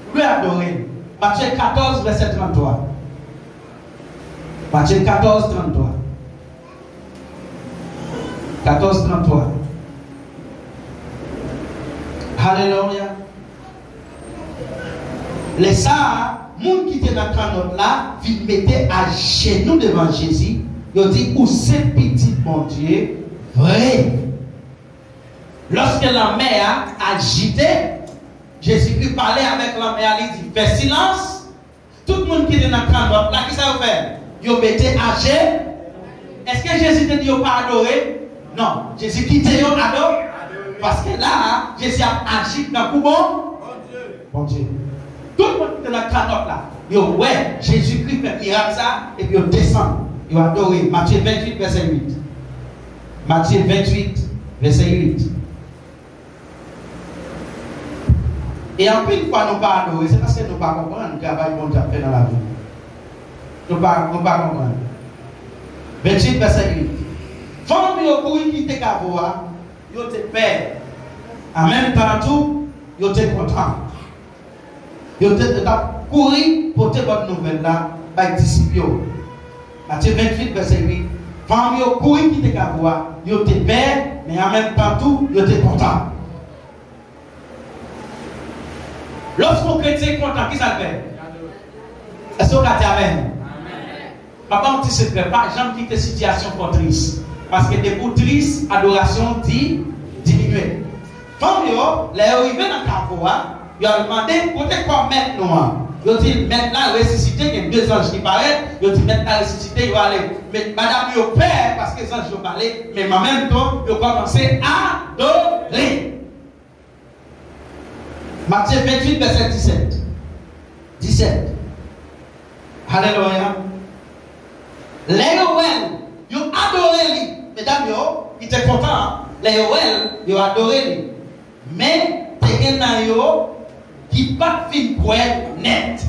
Ou dwe adore l. Matye katòz, vèsè tranntwa. Matye katòz, tranntwa. Katòz, tranntwa. Alelouya. Lè sa a, moun ki te nan kannòt la vin mete ajenou devan Jezi. Yo di, "Ou se Pitit Bondye vre." Lòske lanmè a ajite, Jezikri pale avèk lanmè a, li di, "Fè silans." Tout moun ki te nan kannòt la, kisa yo fè? Yo mete aje. Èske Jezi te di yo pa adore? Non. Jezi kite yo adore. Paske la a, Jezi ap aji tankou bon Bondye. Tout moun ki te nan kannòt la, yo wè Jezikri fè mirak sa, epi yo desann, yo adore. Matye venntuit, vèsè uit. Matye venntuit, vèsè uit. E anpil fwa nou pa adore, se paske nou pa konprann travay Bondye ap fè nan lavi nou. Nou pa, nou pa konprann. Venntuit, vèsè uit. Fanm yo kouri kite kavo a, yo te pè. An menm tan tou, yo te kontan. Yo te, yo t ap kouri pote bòn nouvèl la bay disip yo. Matye venntuit, vèsè uit. Fanm yo kouri kite kavo a, yo te pè, men an menm tan tou, yo te kontan. Lòske yon kretyen kontan, kisa l fè? Èske w ka di amèn? M ap ba w yon ti sekrè, pa janm kite sitiyasyon fè w tris. Paske depi w tris, adorasyon w di, diminye. Fanm yo, lè yo rive nan kavo a, yo al mande, "Kote kò mèt nou an?" Yo di, "Mèt la resisite, gen de zanj ki parèt." Yo di, "Mèt la resisite," yo ale. Men madanm yo pè, paske zanj yo pale, men an menm tan, yo kòmanse adore. Matye venntuit, vèsè disèt. Disèt. Alelouya. Lè yo wè l, yo adore li. Medam yo, ki te kontan, lè yo wè l, yo adore li. Men, te gen nan yo ki pa t fin kwè nèt.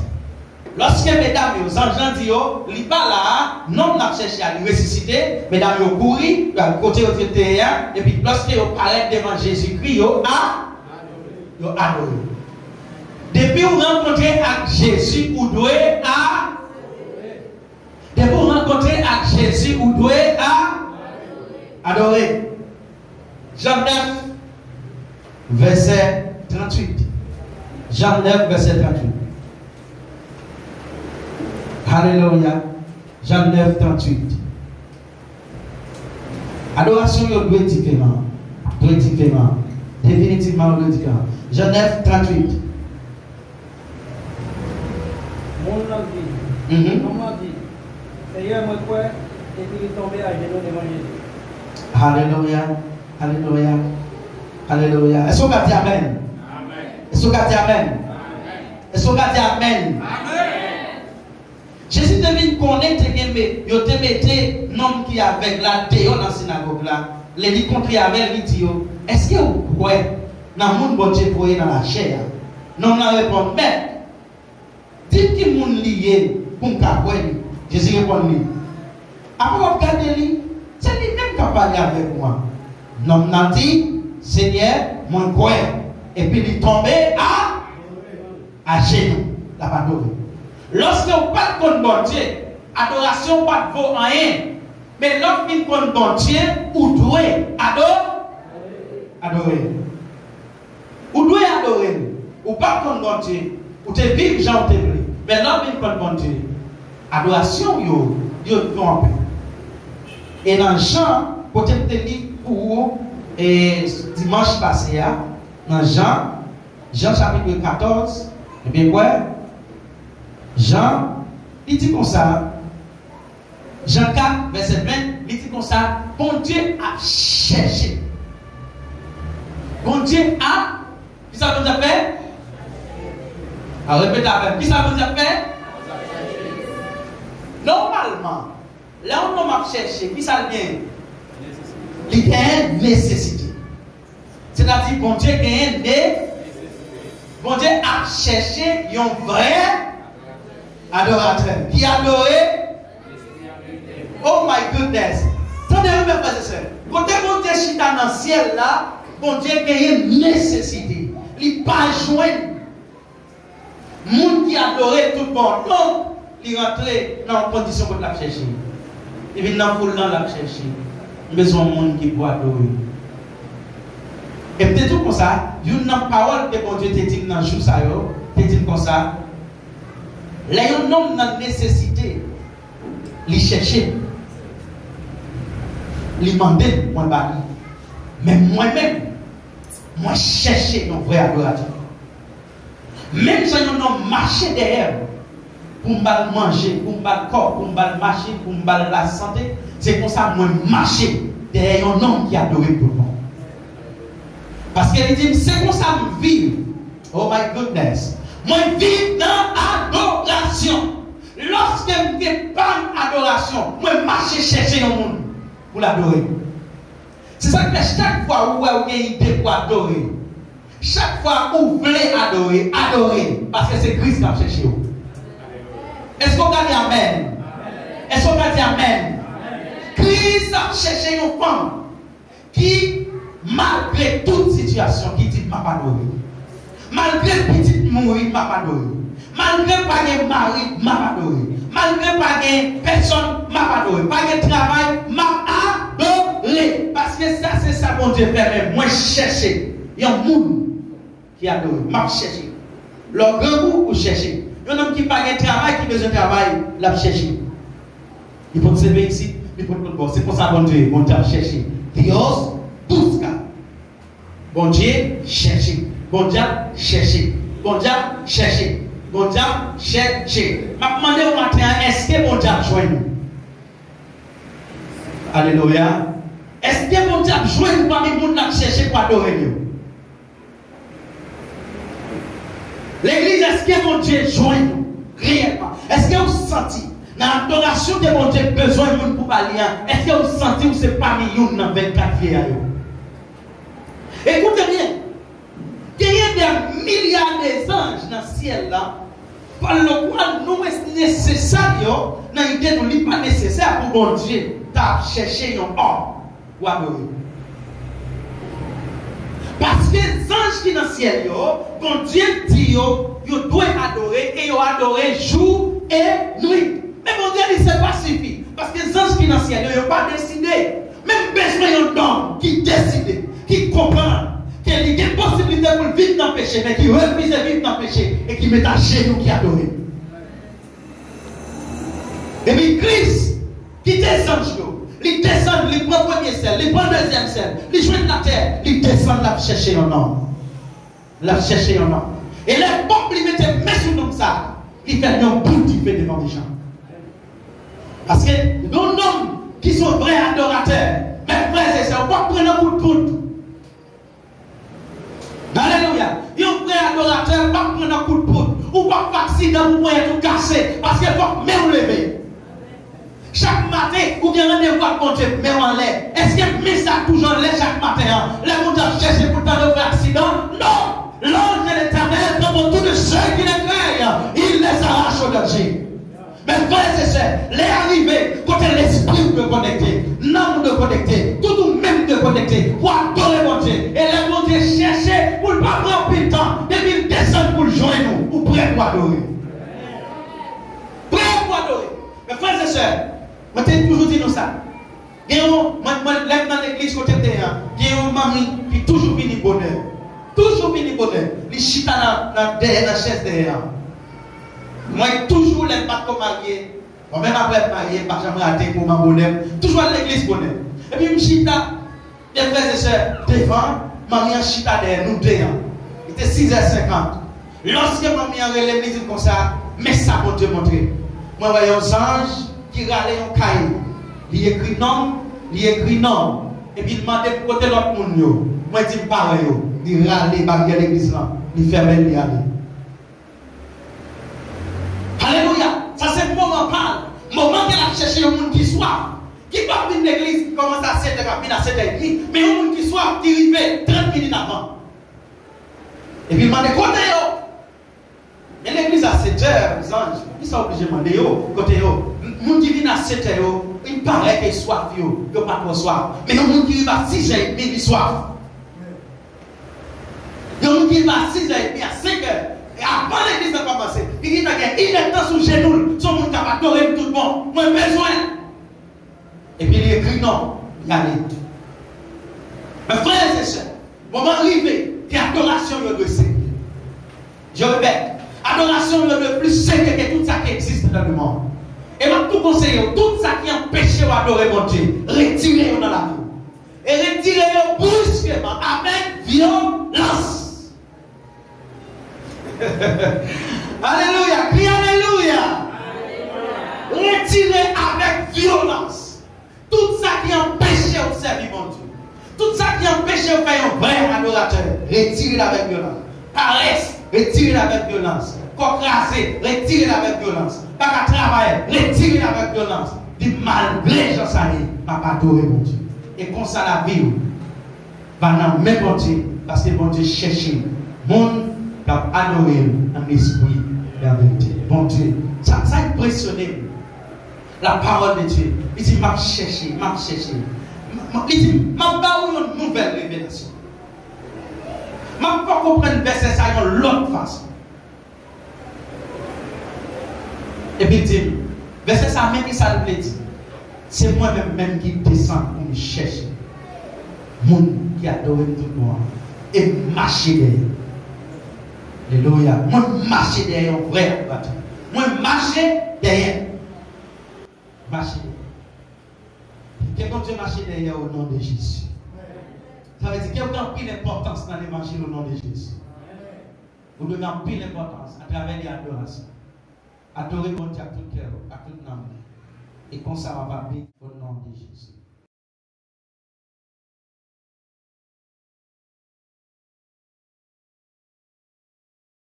Lòske medam yo, zanj lan di yo, "Li pa la a, nonm n ap chèche a, li resisite," medam yo kouri, yo al kote yo te ye a, epi lòske yo parèt devan Jezikri, yo a, yo adore. Depi w rankontre ak Jezi, ou dwe a, depi w rankontre ak Jezi, ou dwe a, adore. Jan nèf, vèsè tranntuit. Jan nèf, vèsè tranntuit. Alelouya. Jan nèf, tranntuit. Adorasyon yo dwe diferan. Dwe diferan. Definitivman, yo dwe diferan. Jan nèf, tranntuit. Moun nan di, Mhm. Fanm lan di, "Seyè, mwen kwè," epi li tonbe ajenou devan Jezi. Alelouya, alelouya, alelouya. Èske w ka di amèn? Amèn. Èske w ka di amèn? Amèn. Èske w ka di amèn? Amèn. Jezi te vin konnen te gen me-, yo te mete nonm ki avèg la deyò nan sinagòg la. Lè li kontre avè l, li di yo, "Èske w kwè nan moun Bondye voye nan lachè a?" Nonm lan reponn, "Mèt, di m ki moun li ye pou m ka kwè li." Jezi reponn li, "Apre w ap gade li, se li menm k ap pale avèk ou an." Nonm nan di, "Senyè, mwen kwè." Epi li tonbe a, ajenou, l ap adore. Lòske w pa t konn Bondye, adorasyon w pa t vo anyen. Men lè w fin konn Bondye, ou dwe ado-, adore. Ou dwe adore l. Ou pa t konn Bondye. Ou te viv jan w te vle. Men lè w vin konn Bondye, adorasyon w yo, yo dwe anpil. E nan Jan, kote m te li pou ou, e, dimanch pase a, nan Jan, Jan chapit katòz, ebyen, kwè, Jan, li di konsa, Jan kat, vèsè ven, Li di konsa, Bondye ap chèche. Bondye ap, kisa Bondye ap fè? A, repete avè m. Kisa Bondye ap fè? Nòmalman, lè yon nonm ap chèche, kisa l genyen? Li genyen nesesite. Sètadi, Bondye genyen ne, Bondye ap chèche yon vrè adoratè ki adore. Oh my goodness! Tande wi, mè frè e sè. Kote Bondye chita nan syèl la, Bondye genyen nesesite. Li pa jwenn moun ki adore tout bon. Donk, li rantre nan yon kondisyon kote l ap chèche. Li vin nan foul lan, l ap chèche. M bezwen yon moun ki pou adore. E m te di w konsa, youn nan pawòl ke Bondye te di m nan jou sa yo, te di m konsa, lè yon nonm nan nesesite, li chèche m. Li mande m, mwen ba li. Men mwen menm, mwen chèche yon vrè adoratè. Menm jan yon nonm mache dèyè m pou m ba l manje, pou m ba l kòb, pou m ba l machin, pou m ba l lasante, se konsa mwen mache dèyè yon nonm ki adore m tout bon. Paske li di m, se konsa m viv. Oh my goodness! Mwen viv nan adorasyon. Lòske m gen pa m adorasyon, mwen mache chèche yon moun pou l adore m. Se sa k fè chak fwa ou wè ou gen ide pou adore, chak fwa ou vle adore, adore, paske se Kris k ap chèche w. Èske w ka di amèn? Èske w ka di amèn? Kris ap chèche yon fanm ki, malgre tout sitiyasyon, ki di, "M ap adore." Malgre pitit mouri, m ap adore. Malgre pa gen mari, m ap adore. Malgre pa gen pèsòn, m ap adore. Pa gen travay, m ap adore. Paske sa se sa Bondye fè, men mwen chèche yon moun ki adore. M ap chèche. Lè w grangou, ou chèche. Yon nonm ki pa gen travay, ki bezwen travay, l ap chèche. Li pot C V isit, li pot lòt bò. Se konsa Bondye, Bondye ap chèche. Dios busca. Bondye chèche. Bondye ap chèche. Bondye ap chèche. Bondye ap chèche. M ap mande w maten an, èske Bondye ap jwenn ou? Alelouya. Èske Bondye ap jwenn ou pami moun l ap chèche pou adore l yo? Legliz, èske Bondye jwenn ou reyèlman? Èske ou santi nan adorasyon ke Bondye bezwen moun pou ba li an, èske ou santi ou se pami youn nan vennkat vye a yo? Ekoute byen, genyen dè milya de zanj nan syèl la. Pòl Lokwa, nou nesesè yo nan ide nou, li pa nesesè pou Bondye ta ap chèche yon òm pou adore. Paske zanj ki nan syèl yo, Bondye di yo, yo dwe adore, e yo adore jou e nwit. Men Bondye di se pa sifi, paske zanj ki nan syèl yo, yo pa deside. Men m bezwen yon nonm ki deside, ki konprann ke li gen posiblite pou l viv nan peche, men ki refize viv nan peche e ki met ajenou, ki adore. Epi Kris kite zanj yo, li desann, li pran premye sèl, li pran dezyèm sèl, li jwenn latè, li desann, l ap chèche yon nonm. L ap chèche yon nonm. E lè Bondye mete men sou nonm sa a, li fè l yon boul dife devan mechan. Paske yon nonm ki se yon vrè adoratè, men frè e sè, w p ap pran nan kout poud. Alelouya! Yon vrè adoratè p ap pran nan kout poud. Ou p ap fè aksidan pou ponyèt ou kase, paske fòk men w leve. Chak maten, ou gen randevou ak Bondye, men w anlè. Èske men sa toujou anlè chak maten an? Lè Bondye ap chèche pou l tande w fè aksidan? Non! L'ange de l'Éternel prend pour tous ceux qui le craignent, il les arrache au danger. Men frè e sè, lè a rive kote lespri w dwe konekte, nanm ou dwe konekte, tout ou menm dwe konekte pou adore Bondye. E lè Bondye chèche, pou l pa pran anpil tan, depi l desann pou l jwenn ou, ou prè pou adore. Prè pou adore. Men frè e sè, mwen te toujou di nou sa. Gen yon, mwen, mwen, lè m nan legliz kote m te ye an, gen yon manmi ki toujou vini bonè. Toujou vini bonè. Li chita nan, nan dèyè, nan chèz dèyè an. Mwen toujou, lè m pa t ko marye, bon, menm apre m marye, m pa janm rate moman bonè m. Toujou al legliz bonè. Epi m chita, de frè e sè, devan, manmi an chita dèyè nou de an. Li te sizè senkant. Lòske manmi an rele m, li di m konsa, men sa Bondye montre m. Mwen wè yon zanj ki rale yon kaye. Li ekri non m, Li ekri non m, epi l mande m kote lòt moun yo. Mwen di m pa wè yo. Li rale baryè legliz lan, li fèmen l, li ale. Alelouya! Sa se moman pa l. Moman ke l ap chèche yon moun ki swaf, ki p ap vin legliz, kòmanse a sèt è, k ap vin a sèt è edmi, men yon moun ki swaf, ki rive trant minit avan. Epi l mande kote yo. Men legliz a sèt è, zanj, poukisa w oblije mande yo kote yo? M- Moun ki vin a sèt è yo, li parèt ke swaf yo, yo pa twò swaf. Men yon moun ki rive a sis è edmi, li swaf. Yon moun ki rive a sis è edmi, a senk è, e avan legliz la kòmanse, li gentan gen inèdtan sou jenou l, se yon moun k ap adore m tout bon. Mwen bezwen. Epi li ekri non, li ale. Men frè e sè, moman rive ke adorasyon yo dwe serye. Je répète, adorasyon yo dwe plis serye ke tout sa ki egziste dans le monde. E m ap tou konseye w, tout sa ki anpeche w adore Bondye, retire yo nan lavi w. E retire yo briskman, avèk vyolans. Alelouya, kri alelouya. Retire avèk vyolans. Tout sa ki anpeche w sèvi Bondye. Tout sa ki anpeche w fè yon vrè adoratè, retire l avèk vyolans. Parès, retire l avèk vyolans. Kò kraze, retire l avèk vyolans. Pa ka travay, retire l avèk vyolans. Di, malgre jan sa ye, m ap adore Bondye. E konsa lavi w va nan men Bondye, paske Bondye chèche moun k ap adore l an espri e an verite. Bondye, sa, sa enpresyone m. La parole de Dieu. Li di, m ap chèche, m ap chèche. M- m- Li di, m ap ba ou yon nouvèl revelasyon. M ap fè w konprann vèsè sa yon lòt fason. Epi l di m, vèsè sa, men ki sa l vle di. Se mwen menm menm ki desann pou m chèche moun ki adore m tout bon an, e m mache dèyè yo. Alelouya. Mwen mache dèyè yon vrè batay. Mwen mache dèyè. Mache dèyè. Ke Bondye mache dèyè o non de Jezi. Sa vle di ke w gen anpil enpòtans nan levanjil o non de Jezi. Ou dwe gen anpil enpòtans atravè de adorasyon. Adore Bondye ak tout kè w, ak tout nanm ou. E konsa w ap beni.